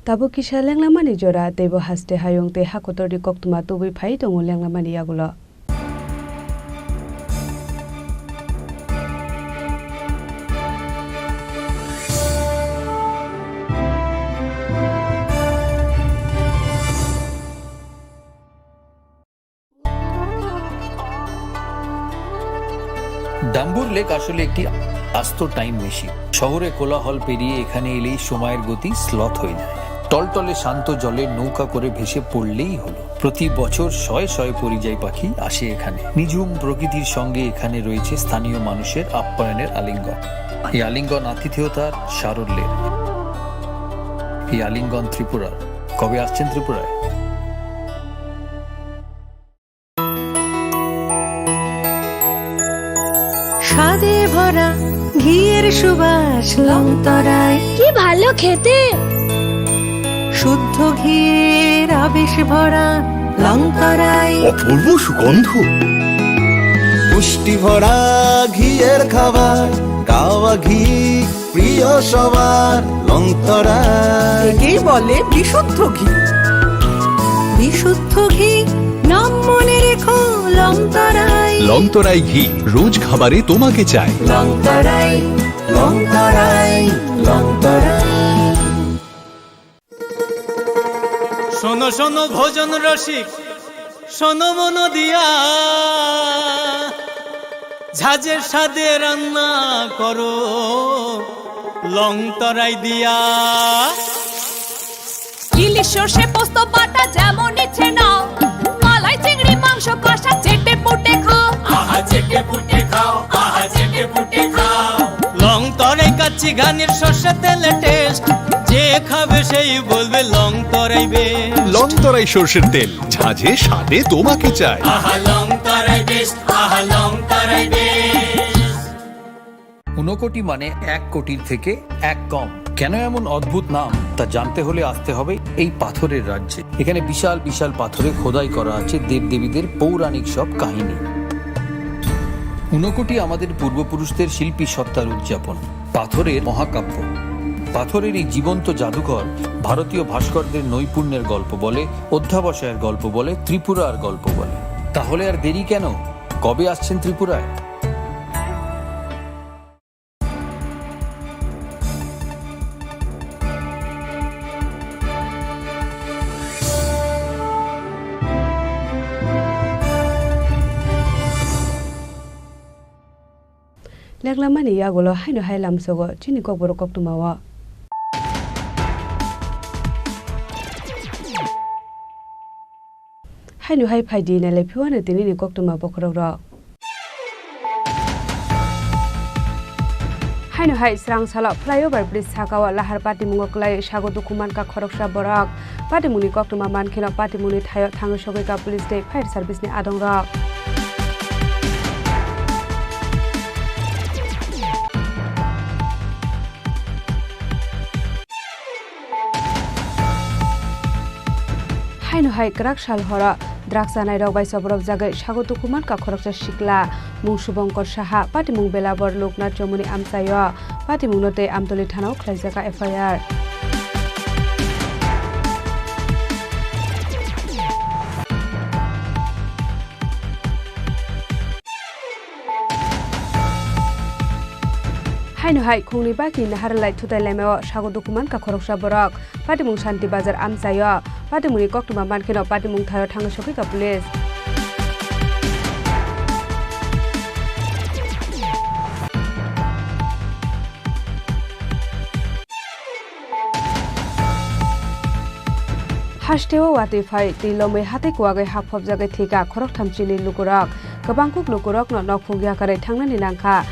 Tabuk kisa lenglamani jora, teibo haste hayung tei hakotorni koktwma tubui phai tongo lenglamani yagulo. ডাম্বুর লেক আসলে একটি আস্ত টাইম মেশিন। শহরে কোলাহল পেরিয়ে এখানে এলেই সময়ের গতি স্লথ হয়ে যায়। টলটলে শান্ত জলে নৌকা করে ভেসে পড়লেই হলো। প্রতি বছর শয়ে শয়ে পরিযায়ী পাখি আসে এখানে। নিঝুম প্রকৃতির সঙ্গে এখানে রয়েছে স্থানীয় মানুষের আপ্যায়নের আলিঙ্গন। এই আলিঙ্গন আতিথেয়তার সারল্যের। এই আলিঙ্গন ত্রিপুরার। কবে আসছেন ত্রিপুরায়? স্বাদে ভরা ঘিয়ের সুবাস লংতরায়। কি ভালো খেতে। শুদ্ধ ঘিয়ের আবেশ ভরা লংতরায়। অপূর্ব সুগন্ধ। পুষ্টি ভরা ঘিয়ের খাবার, কাওয়া ঘি প্রিয় সবার লংতরায়। একেই বলে বিশুদ্ধ ঘি। বিশুদ্ধ ঘি, নাম মনে রেখো লংতরায়। লংতরাই ঘি, রোজ খাবারে তোমাকে চাই। লংতরায়, লংতরায়, লংতরায়। শোনো শোনো ভোজন রসিক, শোনো মন দিয়া, ঝাঁঝে স্বাদে রান্না করো লং তরাই দিয়া। ইলিশ সর্ষে পোস্ত বাটা যেমন ইচ্ছে নাও, মালাই চিংড়ি মাংস কষা চেটে পুটে খাও। আহা চেটে পুটে খাও, আহা চেটে পুটে খাও। লং তরাই কাচ্চি ঘানির সর্ষে তেলে টেস্ট, যে খাবে সেই বলবে লং তরাই বেস্ট। লং তরাই সর্ষের তেল, ঝাঁঝে স্বাদে তোমাকে চাই। আহা লং তরাই বেস্ট, আহা লং তরাই বেস্ট। ঊনকোটি মানে এক কোটির থেকে এক কম। কেন এমন অদ্ভুত নাম, তা জানতে হলে আসতে হবে এই পাথরের রাজ্যে। এখানে বিশাল বিশাল পাথরে খোদাই করা আছে দেবদেবীদের পৌরাণিক সব কাহিনী। ঊনকোটি আমাদের পূর্বপুরুষদের শিল্পী সত্তার উদযাপন, পাথরের মহাকাব্য। পাথরের এই জীবন্ত জাদুঘর ভারতীয় ভাস্করদের নৈপুণ্যের গল্প বলে, অধ্যাবসায়ের গল্প বলে, ত্রিপুরার গল্প বলে। তাহলে আর দেরি কেন? কবে আসছেন ত্রিপুরায়? Leklamani yagulo haino hai lamsogo chini kokborok koktwmao. Haino hai phaidi nailai phiwano tinini koktwma bokhorokrok. Haino hai srang salo flyover bridge sakao lahar patimungo klai sago dukhu mankha khoroksa borok. Patimungni koktwma mankheno patimungni thaio thangwi sogwikha police tei fire service ni adongrok. Haino hai kwrak sal horo drugs chanairok bai soborobjagwi sago dukhu mankha khoroksa sikla, mung Subhankar Saha, patimung Belabor Loknath Chomoni amchaio. Patimungno tei Amtoli thanao khlaijakha F I R. Haino hai khungni bakni naharlai thutai laimao sago dukhu mankha khoroksa borok. Patimung Shanti Bazar amchaio. Patimungni koktwma mankheno patimung thaio thangwi sogwikha police. Hasteo watwi phai twi lomwi hatai kuwagwi haphopjagwi thwikha khoroktham chini lukurok. Kwbangkuk lukurokno nok phuk yakarwi thangnani nangkha.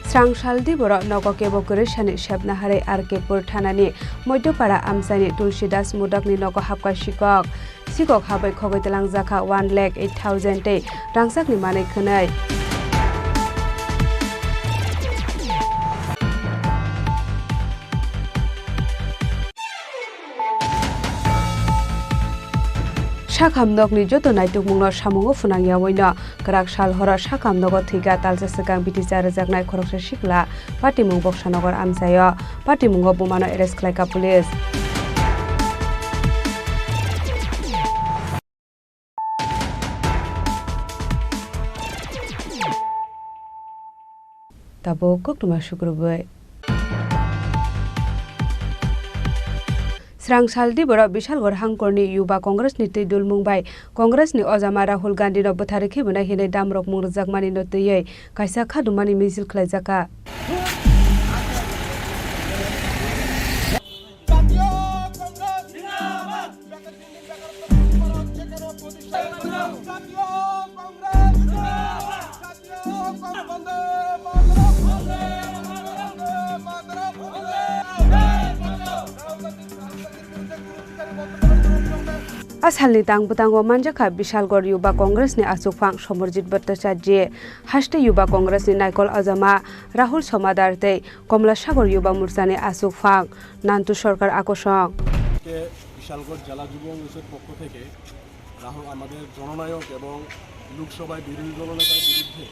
Srang sal di borok nogo kebo kwrwi sani sepna harwi R K pur thanani Moidyopara amchaini Tulsi Das Modokni nogo hapkha sikok. Sikok habwi khogwi twlangjakha one lakh eight thousand tei rangchakni manwi khwnwi. Sakham nokni joto naitukmungno samungo phwnang yaui no kwrak sal horo Sakham nogo thwikha talsa swkang B T cha rwjaknai khoroksa sikla. Patimung Boksanagar amchaio. Patimungo bumano arrest khlaikha police. Tabuk koktwma sukrubwi. Srang sal di borok Bishalgarh hangkorni Yuba Congress ni twi dulmung bai Congress ni ojama Rahul Gandhi no bwtharwi khibwnai hinwi damrok mung rwjakmani no twiwi kaisa khadumani misil khlaijakha. A salni tang bwtango manjakha Bishalgarh Yuba Congress ni achukphang Samarjit Bhattacharjee, haste Yuba Congress ni naikol ojama Rahul Somadar tei Komla Sagar Yuba Morcha ni achukphang Nantu Sarkar akosong. আজকে বিশালগড় জেলা যুব কংগ্রেসের পক্ষ থেকে রাহুল, আমাদের জননায়ক এবং লোকসভায় বিরোধী দলনেতার বিরুদ্ধে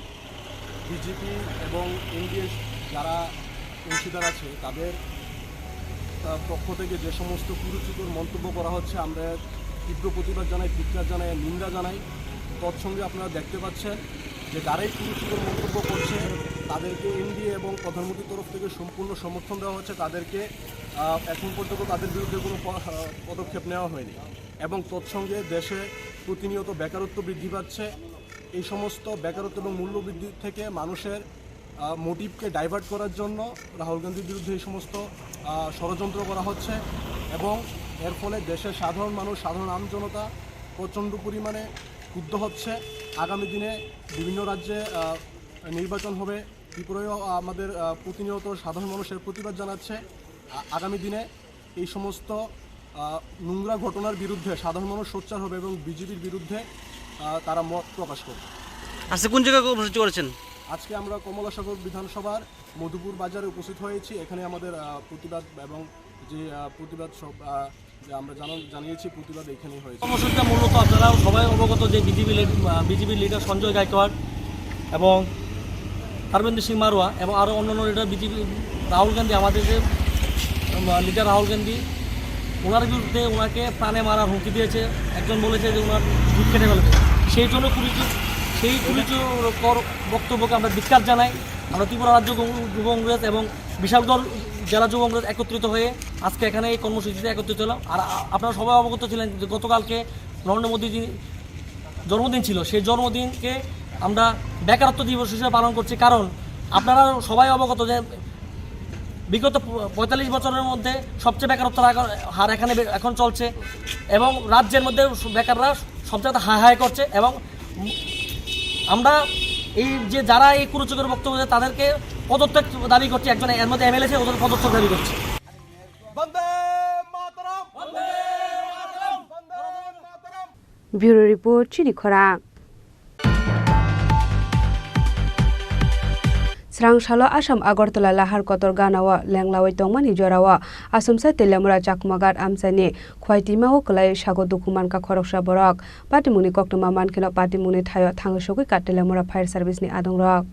বিজেপি এবং এনডিএ যারা অংশীদার আছে, তাদের, আহ, পক্ষ থেকে যে সমস্ত কুরুচিকর মন্তব্য করা হচ্ছে, আমরা তীব্র প্রতিবাদ জানাই, ধিক্কার জানাই, নিন্দা জানাই। তৎসঙ্গে আপনারা দেখতে পাচ্ছেন যে যারাই কুরুচিকর মন্তব্য করছে, তাদেরকে এনডিএ এবং প্রধানমন্ত্রীর তরফ থেকে সম্পূর্ণ সমর্থন দেওয়া হচ্ছে। তাদেরকে, আহ, এখন পর্যন্ত তাদের বিরুদ্ধে কোনো প-, আহ, পদক্ষেপ নেওয়া হয়নি। এবং তৎসঙ্গে দেশে প্রতিনিয়ত বেকারত্ব বৃদ্ধি পাচ্ছে। এই সমস্ত বেকারত্ব এবং মূল্যবৃদ্ধি থেকে মানুষের, আহ, মোটিভকে ডাইভার্ট করার জন্য রাহুল গান্ধীর বিরুদ্ধে এই সমস্ত, আহ, ষড়যন্ত্র করা হচ্ছে এবং এর ফলে দেশের সাধারণ মানুষ, সাধারণ আমজনতা প্রচণ্ড পরিমাণে ক্ষুব্ধ হচ্ছে। আগামী দিনে বিভিন্ন রাজ্যে, আহ, নির্বাচন হবে। ত্রিপুরায়ও আমাদের, আহ, প্রতিনিয়ত সাধারণ মানুষের প্রতিবাদ জানাচ্ছে। আ-, আগামী দিনে এই সমস্ত, আহ, নোংরা ঘটনার বিরুদ্ধে সাধারণ মানুষ সোচ্চার হবে এবং বিজেপির বিরুদ্ধে, আহ, তারা মত প্রকাশ করবে। আচ্ছা, কোন জায়গায় কর্মসূচি করেছেন? আজকে আমরা কমলাসাগর বিধানসভার মধুপুর বাজারে উপস্থিত হয়েছি। এখানে আমাদের, আহ, প্রতিবাদ এবং যে, আহ, প্রতিবাদ সব, আহ, যে আমরা জানা-, জানিয়েছি, প্রতিবাদ এখানেই হয়েছে। কর্মসূচিটা মূলত আপনারা সবাই অবগত যে বিজেপি লিড-, আহ, বিজেপির লিডার সঞ্জয় গায়কোয়াড় এবং ধর্মেন্দ্র সিং মারুয়া এবং আরও অন্যান্য লিডার বিজেপি, রাহুল গান্ধী, আমাদের যে, উম, লিডার রাহুল গান্ধী, ওনার বিরুদ্ধে ওনাকে প্রাণে মারার হুমকি দিয়েছে। একজন বলেছে যে ওনার বুক কেটে ফেলবে। সেই জন্য কুরুচি-, সেই কুরুচিকর বক্তব্যকে আমরা ধিক্কার জানাই। আমরা ত্রিপুরা রাজ্য কং-, যুব কংগ্রেস এবং বিশালগড় জেলা যুব কংগ্রেস একত্রিত হয়ে আজকে এখানে এই কর্মসূচিতে একত্রিত হলাম। আর আ-, আপনারা সবাই অবগত ছিলেন যে গতকালকে নরেন্দ্র মোদীজি জন্মদিন ছিল, সেই জন্মদিনকে আমরা বেকারত্ব দিবস হিসেবে পালন করছি। কারণ আপনারা সবাই অবগত যে বিগত প-, পঁয়তাল্লিশ বছরের মধ্যে সবচেয়ে বেকারত্ব হার, হার এখানে বে-, এখন চলছে এবং রাজ্যের মধ্যে বেকাররা সবচেয়ে হাই হাই করছে এবং আমরা এই যে যারা এই কুরুচিকর বক্তব্য দেয় তাদেরকে পদত্যাগ দাবি করছি, একজন এর মধ্যে এমএলএ আছে, ওদের পদত্যাগ দাবি করছি। বন্দে মাতরম! বন্দে মাতরম! বন্দে মাতরম! Bureau report, Chini Khorang. Srang salo Assam Agartala Lahar Kotor ganao lenglawi tongmani jorao achomsa Teliamura Chakmaghat amchaini khwai twimao kwlai sago dukhu mankha khoroksa borok. Patimungni koktwma mankheno patimungni thaio thangwi sogwi ka Teliamura Fire Service ni adongrok.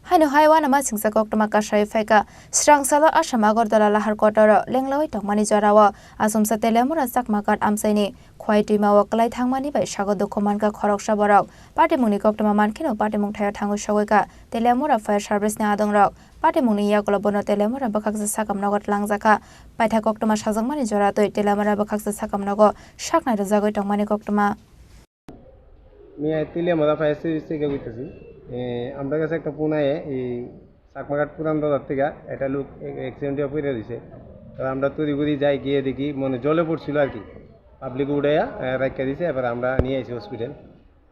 Haino hai uanama singcha koktwma kasai phaikha. Srang salo Assam Agartala Lahar Kotoro lenglawi tongmani jorao achomsa Teliamura Chakmaghat amchaini khwai twimao kwlai thangmani bai sago dukhu mankha khoroksa borok. Patimungni koktwma mankheno patimung thaio thangwi sogwi ka Teliamura Fire Service ni adongrok. Patimungni yagulo bono Teliamura bwkhaksa sakam nogo twlangjakha. Paitha koktwma sajakmani jora twi Teliamura bwkhaksa sakam nogo saknai rwjagwi tongmani koktwma. আমি তিলিয়ামুড়া fire service থেকে কইতেছি। এ, আমরা কাছে একটা ফোন আয়ে, এই চাকমাঘাট পুরান বাজার থেকে একটা লোক এ-, অ্যাক্সিডেন্ট হয়ে পড়ে রয়েছে। তো আমরা তড়িঘড়ি যাই, গিয়ে দেখি মানে জলে পড়ছিল আর কি। পাবলিক উঠাইয়া, এ, রাখিয়া দিছে, এবার আমরা নিয়ে আইছি হসপিটাল।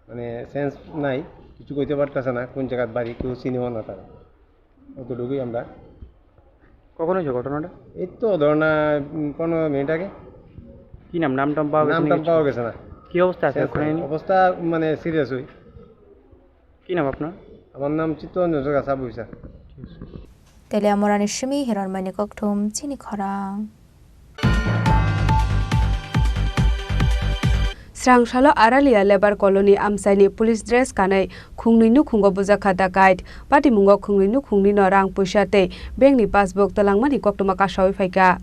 মানে সেন্স নাই, কিছু কইতে পারতেছে না, কোন জায়গার বাড়ি, কেউ চিনিও না তারা। অতটুকুই আমরা। কখন হয়েছে ঘটনাটা? এই তো ধরো না, উম, পনেরো মিনিট আগে। কি নাম? নাম টাম পাওয়া গেছে নাম নাকি টাম কিছু? পাওয়া গেছে না। কি অবস্থা আছে সেন্স ওখানে নাই। উনি? অবস্থা মানে সিরিয়াস হই। কি নাম আপনার? আমার নাম Chittaranjan Sarkar, sub officer. Teliamurani simi Hironmani Kokthum, Chini Khorang. Srang salo Aralia Labour Colony amchaini police dress kanwi khungnwi nukhungo bujakha dakait. Patimungo khungnwi nukhungni no rang puisa tei bankni passbook twlangmani koktwma kasawi phaikha.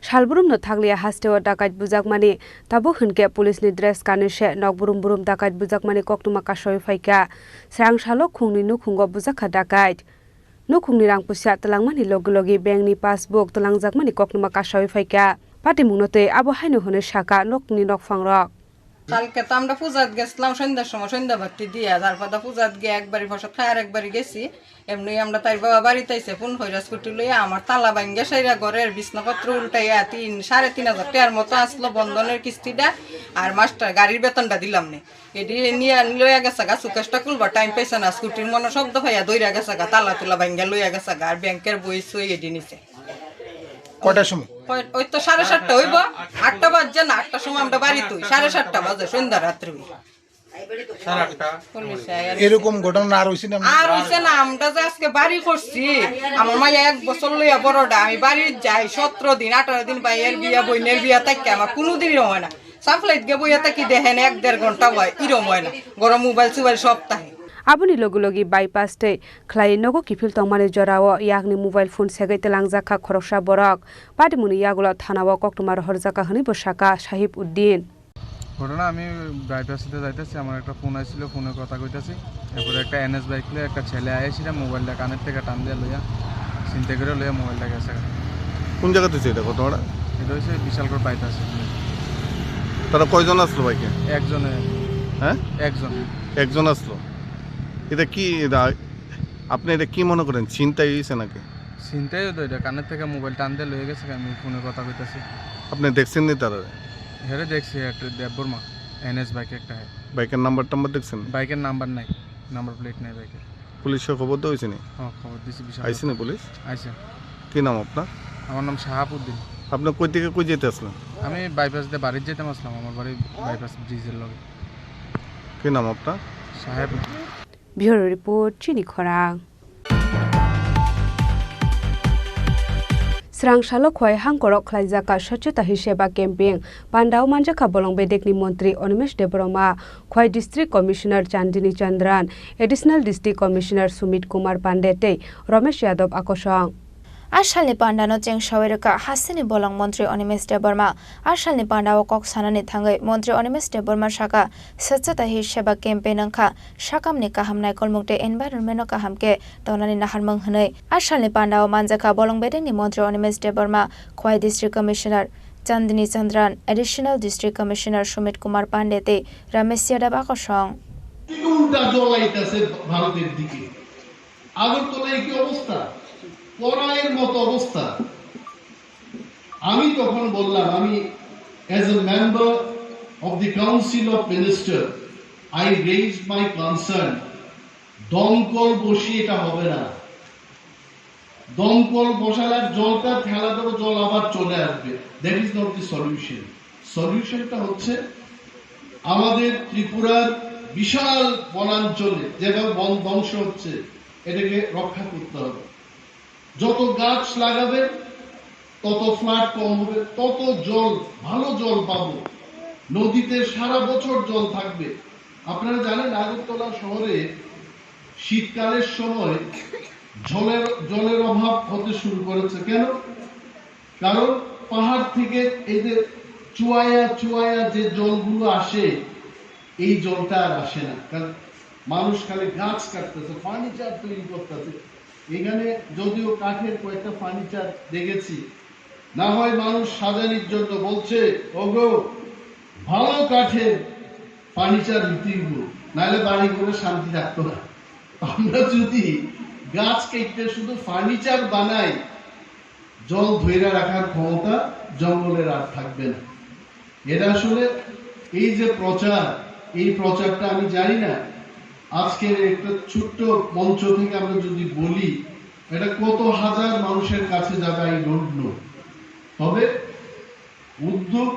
Salbrumno thakliya hasteo dakait bujakmani, tabuk hinkhe police ni dress kanwi se nokbrum brum dakait bujakmani koktwma kasawi phaikha. Srang salo khungnwi nukhungo bujakha dakait. Nukhungni rang puisa twlangmani logi logi bankni passbook twlangjakmani koktwma kasawi phaikha. Patimungno tei abo haino hwnwi sakha nokni nokphangrok. কালকে তো আমরা পূজাত গেছিলাম সন্ধ্যার সময়, সন্ধ্যা বাতি দিয়া, তারপর তো পূজাত গিয়ে একবারই বসত খাই আর একবারই গেছি। এমনি আমরা তাই বাবা বাড়িতে আইসে ফোন কইরা স্কুটি লইয়া আমার তালা ভাঙ্গা সাইরা ঘরের বিছনাপত্র উল্টাইয়া তিন, সাড়ে তিন হাজার টাকার মতো আসলো বন্ধনের কিস্তিটা আর মাস্টার গাড়ির বেতনটা দিলাম নে। এটি নিয়ে লইয়া গেছে গা, সুকেশটা খুলবার টাইম পাইছে না, স্কুটির মনে শব্দ পাইয়া দৌড়া গেছে গা, তালা তুলা ভাঙ্গা লইয়া গেছে গা, আর ব্যাংকের বই সই এটি নিছে। কয়টার সময়? কয়-, ওই তো সাড়ে সাতটা হইব, আটটা বাজছে না, আটটার সময় আমরা বাড়িতে হই, সাড়ে সাতটা বাজে, সন্ধ্যা রাত্রে হই। পুলিশে আইয়া এরকম ঘটনা আর হইছে না? আর হইছে না, আমরা যে আজকে বাড়ি করছি, আমার মাইয়া এক বছর লইয়া বড়টা, আমি বাড়ি যাই সতেরো দিন, আঠারো দিন, ভাইয়ের বিয়া, বইনের বিয়া, তাই আমার কোনোদিনই হয় না। সাপ্লাইত গিয়ে বইয়া থাকি দেখেন এক দেড় ঘন্টা হয়, এরম হয় না। গরম মোবাইল সোবাইল সব থাকে। Aboni logi logi bypass tei khlai nogo kiphil tongmani jorao yakni mobile phone segwi twlangjakha khoroksa borok. Patimungni yagulo thanao koktwma rohorjakha hwnwi bo sakha Sahib Uddin. ঘটনা আমি বাইপাসে যাইতেছি, আমার একটা ফোন আইছিল, ফোনে কথা কইতাছি। এরপরে একটা এনএস বাইক লইয়া একটা ছেলে আইসিরা মোবাইলটা কানের থেকে টান দিয়ে লইয়া, চিন্তা করে লইয়া মোবাইলটা গেছে। কোন জায়গাতে হচ্ছে এটা ঘটনাটা? এটা হচ্ছে বিশালগড় বাইপাস। তারা কয়জন আসলো বাইকে? একজনে। হ্যাঁ? একজন। একজন আসলো। এটা কি, এটা, আপনি এটা কি মনে করেন, ছিনতাই হয়েছে নাকি? ছিনতাই হতো এটা, কানের থেকে মোবাইল টান দিয়ে লয়ে গেছে, আমি ফোনে কথা কইতাছি। আপনি দেখছেন নি তারা? হেরে দেখছি, একটা দেববর্মা, এনএস বাইক একটা। বাইকের নাম্বার টাম্বার দেখছেন? বাইকের নাম্বার নাই, নাম্বার প্লেট নাই বাইকের। পুলিশে খবর দেওয়া হয়েছে নি? হ্যাঁ, খবর দিছি বিশাল। আইছে নি পুলিশ? আইছে। কি নাম আপনার? আমার নাম শাহাব উদ্দিন। আপনি কই থেকে কই যেতে আসলেন? আমি বাইপাস দিয়ে বাড়ির যেতাম আসলাম, আমার বাড়ি বাইপাস ব্রিজের লগে। কি নাম আপনার? সাহেব। Bureau report, Chini Khorang. Srang salo khwai hangkorok khlaijak ka Swachhata Hi Seva campaign. Pandao manjakha Bolong Bedekni Montri Animesh Debbarma, Khwai District Commissioner Chandini Chandran, Additional District Commissioner Sumit Kumar Pandey tei Ramesh Yadav akosong. A salni pandano chengsawi rwkha hasteni bolong montri Animesh Debbarma. A salni pandao kok sanani thangwi montri Animesh Debbarma sakha, Swachhata Hi Seva campaign wngkha sakamni kaham naikolmung tei environment-no kaham khe tongnani naharmung hwnwi. A salni pandao manjakha bolong bedekni montri Animesh Debbarma, Khwai District Commissioner Chandini Chandran, Additional District Commissioner Sumit Kumar Pandey tei Ramesh Yadav akosong. উল্টা জল আইতাছে ভারতের দিকে। আগরতলায় কি অবস্থা? পরায়ের মতো অবস্থা। আমি তখন বললাম, আমি as a member of the council of minister, I raised my concern, দমকল বসিয়ে এটা হবে না। দমকল বসালে আর জলটা ফেলা দেবো, জল আবার চলে আসবে। That is not the solution. সলিউশনটা হচ্ছে আমাদের ত্রিপুরার বিশাল বনাঞ্চলে যেভাবে বন ধ্বংস হচ্ছে, এটাকে রক্ষা করতে হবে। যত গাছ লাগাবে, তত ফ্লাড কম হবে, তত জল, ভালো জল পাবো। নদীতে সারা বছর জল থাকবে। আপনারা জানেন, আগরতলা শহরে শীতকালের সময় জলের, জলের অভাব হতে শুরু করেছে। কেন? কারণ পাহাড় থেকে এই যে চুয়ায়া চুয়ায়া যে জলগুলো আসে, এই জলটা আর আসে না। কারণ মানুষ খালি গাছ কাটতেছে, ফার্নিচার তৈরি করতেছে। এখানে যদিও কাঠের কয়েকটা ফার্নিচার দেখেছি, না হয় মানুষ সাজানির জন্য বলছে, "ওগো, ভালো কাঠের ফার্নিচার নিতেই হলো, নাহলে বাড়ি ঘরে শান্তি থাকতো না।" আমরা যদি গাছ কেটে শুধু ফার্নিচার বানাই, জল ধইরা রাখার ক্ষমতা জঙ্গলের আর থাকবে না। এটা আসলে এই যে প্রচার, এই প্রচারটা আমি জানি না, আজকের একটা ছোট্ট মঞ্চ থেকে আমরা যদি বলি, এটা কত হাজার মানুষের কাছে যাবে, I don't know। তবে উদ্যোগ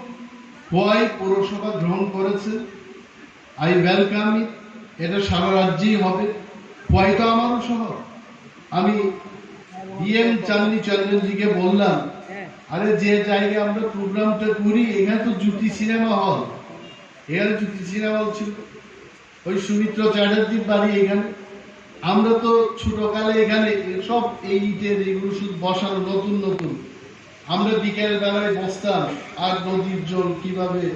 খোয়াই পৌরসভা গ্রহণ করেছে, I welcome it। এটা সারা রাজ্যেই হবে। খোয়াই তো আমারও শহর। আমি ডিএম চান্নি চ্যাটার্জিকে বললাম, "আরে, যে জায়গায় আমরা প্রোগ্রামটা করি, এখানে তো জ্যোতি সিনেমা হল, এখানে জ্যোতি সিনেমা হল ছিল।" ওই সুমিত্র চ্যাটার্জির বাড়ি এখানে। আমরা তো ছোটকালে এখানে সব এই ইটের এগুলো শুধু বসানো নতুন নতুন। আমরা বিকেল বেলায় বসতাম আর নদীর জল কিভাবে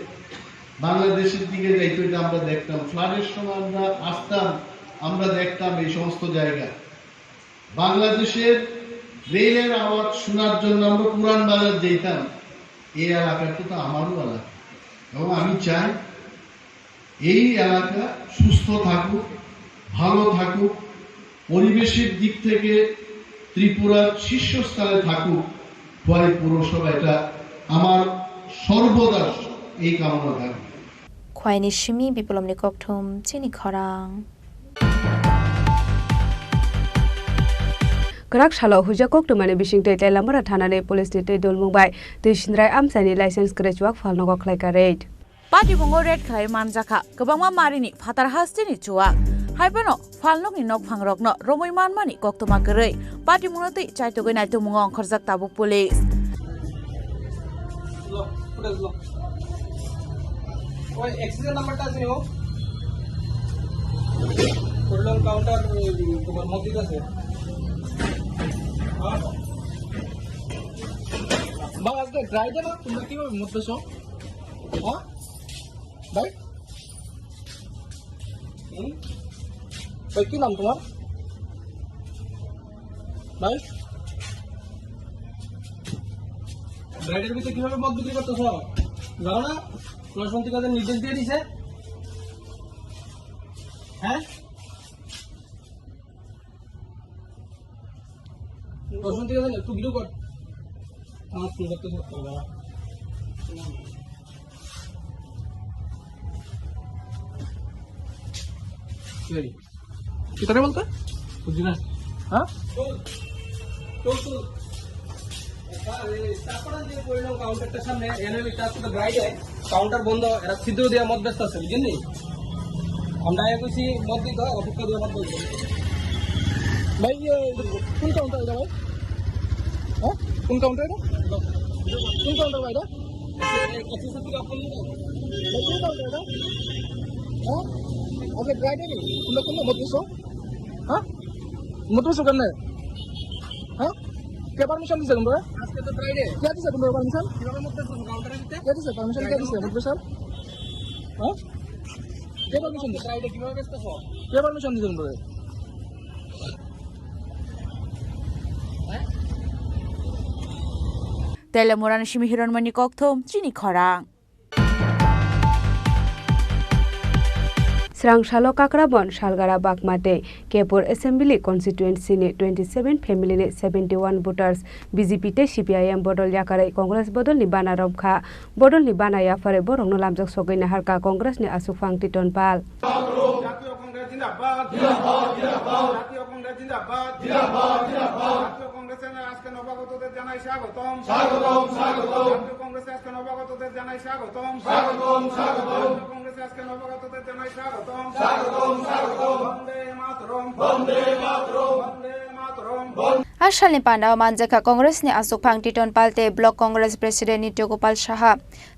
বাংলাদেশের দিকে যাইতো এটা আমরা দেখতাম। ফ্লাডের সময় আমরা আসতাম, আমরা দেখতাম এই সমস্ত জায়গা। বাংলাদেশের রেলের আওয়াজ শোনার জন্য আমরা পুরান বাজার যেতাম। এই এলাকাটা তো আমারও এলাকা, এবং আমি চাই এই এলাকা সুস্থ থাকুক, ভালো থাকুক, পরিবেশের দিক থেকে ত্রিপুরার শীর্ষস্থানে থাকুক খোয়াই পৌরসভা, এটা আমার সর্বদা এই কামনা থাকবে। Khwaini simi Biplomni kokthum chini khorang. Kwrak salo huijak koktwmani bisingtwi Teilamura thanani police ni twi dulmung bai twi sindrai amchaini license kwrwi chuak phalnogo khlaikha raid. Patimungo raid khlai manjakha kwbangma marini phatar hasteni chuak. Haiphano phalnokni nokphangrokno romwi manmani koktwma kwrwi. Patimungno twi chaitugwi naitukmungo ongkhorjak tabuk police. লো, ফুটেজ লো। ওই অ্যাক্সিডেন্ট নাম্বারটা আছে ও। করলাম কাউন্টার, ওই তোমার মসজিদ আছে। হ্যাঁ। ভাই, আজকে ড্রাইভার না? তোমরা কিভাবে মধ্যে সব? হ্যাঁ? ভাই? হুম? ভাই, কি নাম তোমার? ভাই? ব্রাইডের ভিতরে কিভাবে মদ বিক্রি করতেছ? জানো না? প্রশাসন থেকে নির্দেশ দিয়ে দিছে। হ্যাঁ? প্রশাসন থেকে জানো? একটু ভিডিও কর। আমার ফোন করতে সব করবে না। এই, কিতারে বলতে? বুঝি না। হ্যাঁ? চল, চল, চল। তারপরে যে কইলাম কাউন্টারটার সামনে, এনে আমি তার সাথে ব্রাইডে কাউন্টার বন্ধ, এরা ছিদ্র দিয়ে মদ বেচতে আছে, বুঝলেন নি? আমরা আগে কইছি মদ দিতে হয়, অপেক্ষা দিয়ে মদ বন্ধ। ভাই, ইয়ে, কোন কাউন্টার এটা ভাই? হ্যাঁ? কোন কাউন্টার এটা? কোন কাউন্টার ভাই এটা? ভাই, কোন কাউন্টার এটা? হ্যাঁ? আচ্ছা, ব্রাইডে নি? কোনটা, কোনটা মদ বেচো? হ্যাঁ? মদ বেচো কেমনে? হ্যাঁ? কে পারমিশন দিছে তোমরা? আজকে তো ফ্রাইডে। কে দিছে তোমরা পারমিশন? কিভাবে মদ বেচতেছো কাউন্টারে দিতে? কে দিছে পারমিশন? কে দিছে মদ বেচার? হ্যাঁ? কে পারমিশন দিছে? ফ্রাইডে কিভাবে বেচতেছো? কে পারমিশন দিছে তোমরা? Teilamurani simi Hiranmani kokthum chini khorang. Srang salo Kakrabon, Salgara, Bakma tei Kepur Assembly Constituency ni twenty seven family ni seventy one voters B J P tei C P I M bodol yakarwi Congress bodol ni bana romkha. Bodol ni bana yapharwi borokno lamjak sogwi naharkha Congress ni aswkphang Titon Pal. জাতীয় কংগ্রেস জিন্দাবাদ। জিন্দাবাদ, জিন্দাবাদ। জাতীয় কংগ্রেস জিন্দাবাদ। জিন্দাবাদ, জিন্দাবাদ। জাতীয় কংগ্রেসে আজকে নবাগতদের জানাই স্বাগতম। স্বাগতম, স্বাগতম। জাতীয় কংগ্রেসে আজকে নবাগতদের জানাই স্বাগতম। স্বাগতম, স্বাগতম। জাতীয় কংগ্রেসে আজকে নবাগতদের জানাই স্বাগতম। স্বাগতম, স্বাগতম। বন্দে মাতরম। বন্দে মাতরম। বন্দে মাতরম। A salni pandao manjakha Congress ni aswkphang Titon Pal tei Block Congress President Nitya Gopal Saha,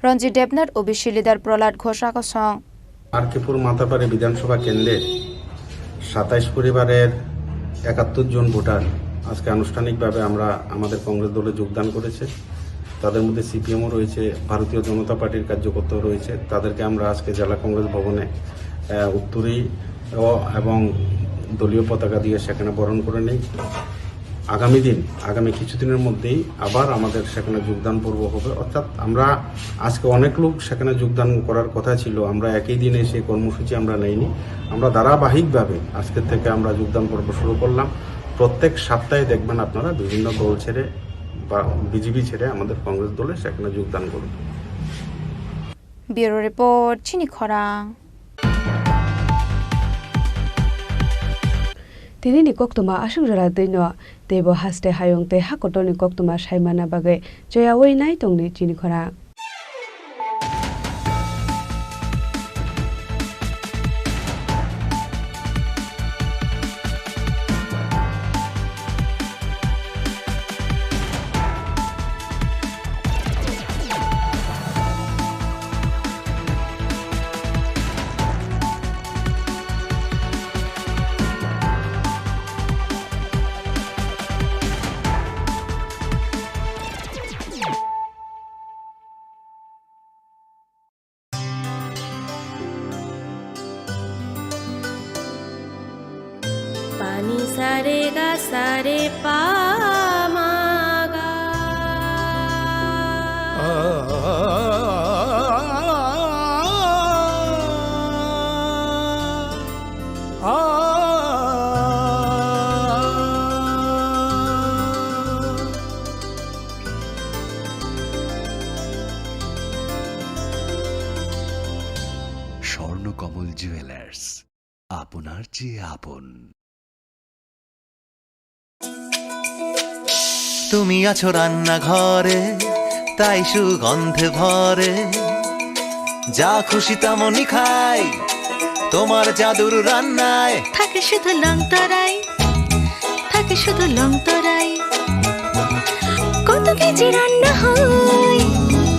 Ranjit Debnath, O B C leader Prahlad Ghosh kosong. আর কে পুর মাতাপাড়ি বিধানসভা কেন্দ্রের সাতাইশ পরিবারের একাত্তর জন ভোটার আজকে আনুষ্ঠানিকভাবে আমরা আমাদের কংগ্রেস দলে যোগদান করেছে। তাদের মধ্যে সিপিএমও রয়েছে, ভারতীয় জনতা পার্টির কার্যকর্তাও রয়েছে। তাদেরকে আমরা আজকে জেলা কংগ্রেস ভবনে, আহ, উত্তরী ও, এবং দলীয় পতাকা দিয়ে সেখানে বরণ করে নেই। আগামী দিন, আগামী কিছুদিনের মধ্যেই আবার আমাদের সেখানে যোগদান পর্ব হবে। অর্থাৎ আমরা আজকে অনেক লোক সেখানে যোগদান করার কথা ছিল, আমরা একই দিনে সেই কর্মসূচি আমরা নেইনি। আমরা ধারাবাহিকভাবে আজকে থেকে আমরা যোগদান পর্ব শুরু করলাম। প্রত্যেক সপ্তাহে দেখবেন আপনারা বিভিন্ন দল ছেড়ে বা বিজেপি ছেড়ে আমাদের কংগ্রেস দলে সেখানে যোগদান করবে। Bureau Report, Chini Khorang. Tini ni koktwma aswk jora twi no, teibo haste hayung tei hakotor ni koktwma sai manna bagwi choyawi nai tongni Chini Khorang. Pani sa re ga sa re pa ma ga. Swarnakamal jewellers, আপনার চেয়ে আপন। তুমি আছো রান্নাঘরে, তাই সুগন্ধে ভরে। যা খুশি তেমনই খাই, তোমার জাদুর রান্নায়। থাকে শুধু লং তরাই, থাকে শুধু লং তরাই। কত কেজি রান্না হয়,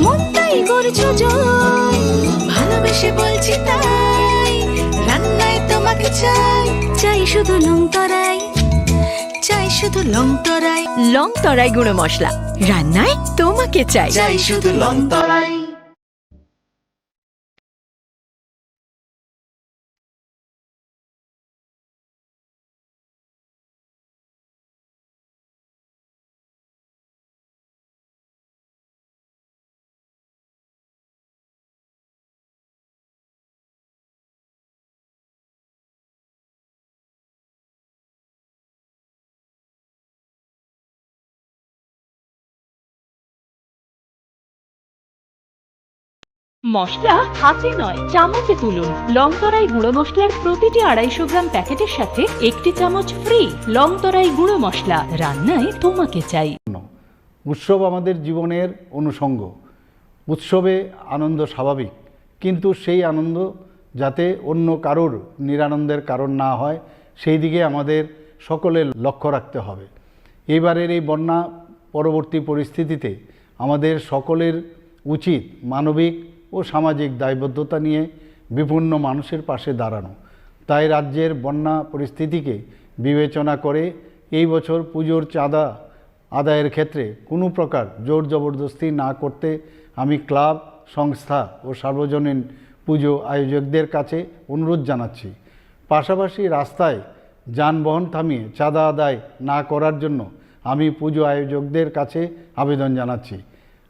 মনটাই করছো জয়। ভালোবেসে বলছি তাই, রান্নায় তোমাকে চাই। চাই শুধু লং তরাই, চাই শুধু লং তরাই। লং তরাই গুঁড়ো মশলা, রান্নায় তোমাকে চাই। চাই শুধু লং তরাই। মশলা হাতে নয়, চামচে তুলুন। লং তরাই গুঁড়ো মশলার প্রতিটি আড়াইশো গ্রাম প্যাকেটের সাথে একটি চামচ ফ্রি। লং তরাই গুঁড়ো মশলা, রান্নায় তোমাকে চাই। উৎসব আমাদের জীবনের অনুষঙ্গ। উৎসবে আনন্দ স্বাভাবিক, কিন্তু সেই আনন্দ যাতে অন্য কারোর নিরানন্দের কারণ না হয়, সেই দিকে আমাদের সকলের লক্ষ্য রাখতে হবে। এইবারের এই বন্যা পরবর্তী পরিস্থিতিতে আমাদের সকলের উচিত মানবিক ও সামাজিক দায়বদ্ধতা নিয়ে বিপন্ন মানুষের পাশে দাঁড়ানো। তাই রাজ্যের বন্যা পরিস্থিতিকে বিবেচনা করে এই বছর পুজোর চাঁদা আদায়ের ক্ষেত্রে কোনো প্রকার জোর জবরদস্তি না করতে আমি ক্লাব, সংস্থা ও সার্বজনীন পুজো আয়োজকদের কাছে অনুরোধ জানাচ্ছি। পাশাপাশি রাস্তায় যানবাহন থামিয়ে চাঁদা আদায় না করার জন্য আমি পুজো আয়োজকদের কাছে আবেদন জানাচ্ছি।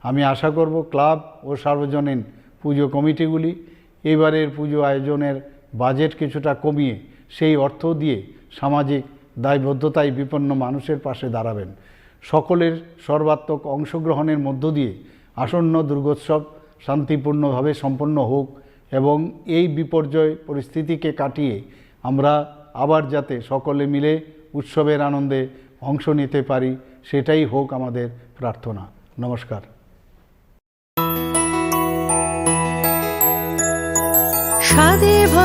আমি আশা করব ক্লাব ও সার্বজনীন পুজো কমিটিগুলি এবারের পুজো আয়োজনের বাজেট কিছুটা কমিয়ে সেই অর্থ দিয়ে সামাজিক দায়বদ্ধতায় বিপন্ন মানুষের পাশে দাঁড়াবেন। সকলের সর্বাত্মক অংশগ্রহণের মধ্য দিয়ে আসন্ন দুর্গোৎসব শান্তিপূর্ণভাবে সম্পন্ন হোক এবং এই বিপর্যয় পরিস্থিতিকে কাটিয়ে আমরা আবার যাতে সকলে মিলে উৎসবের আনন্দে অংশ নিতে পারি, সেটাই হোক আমাদের প্রার্থনা। নমস্কার। স্বাদে ভরা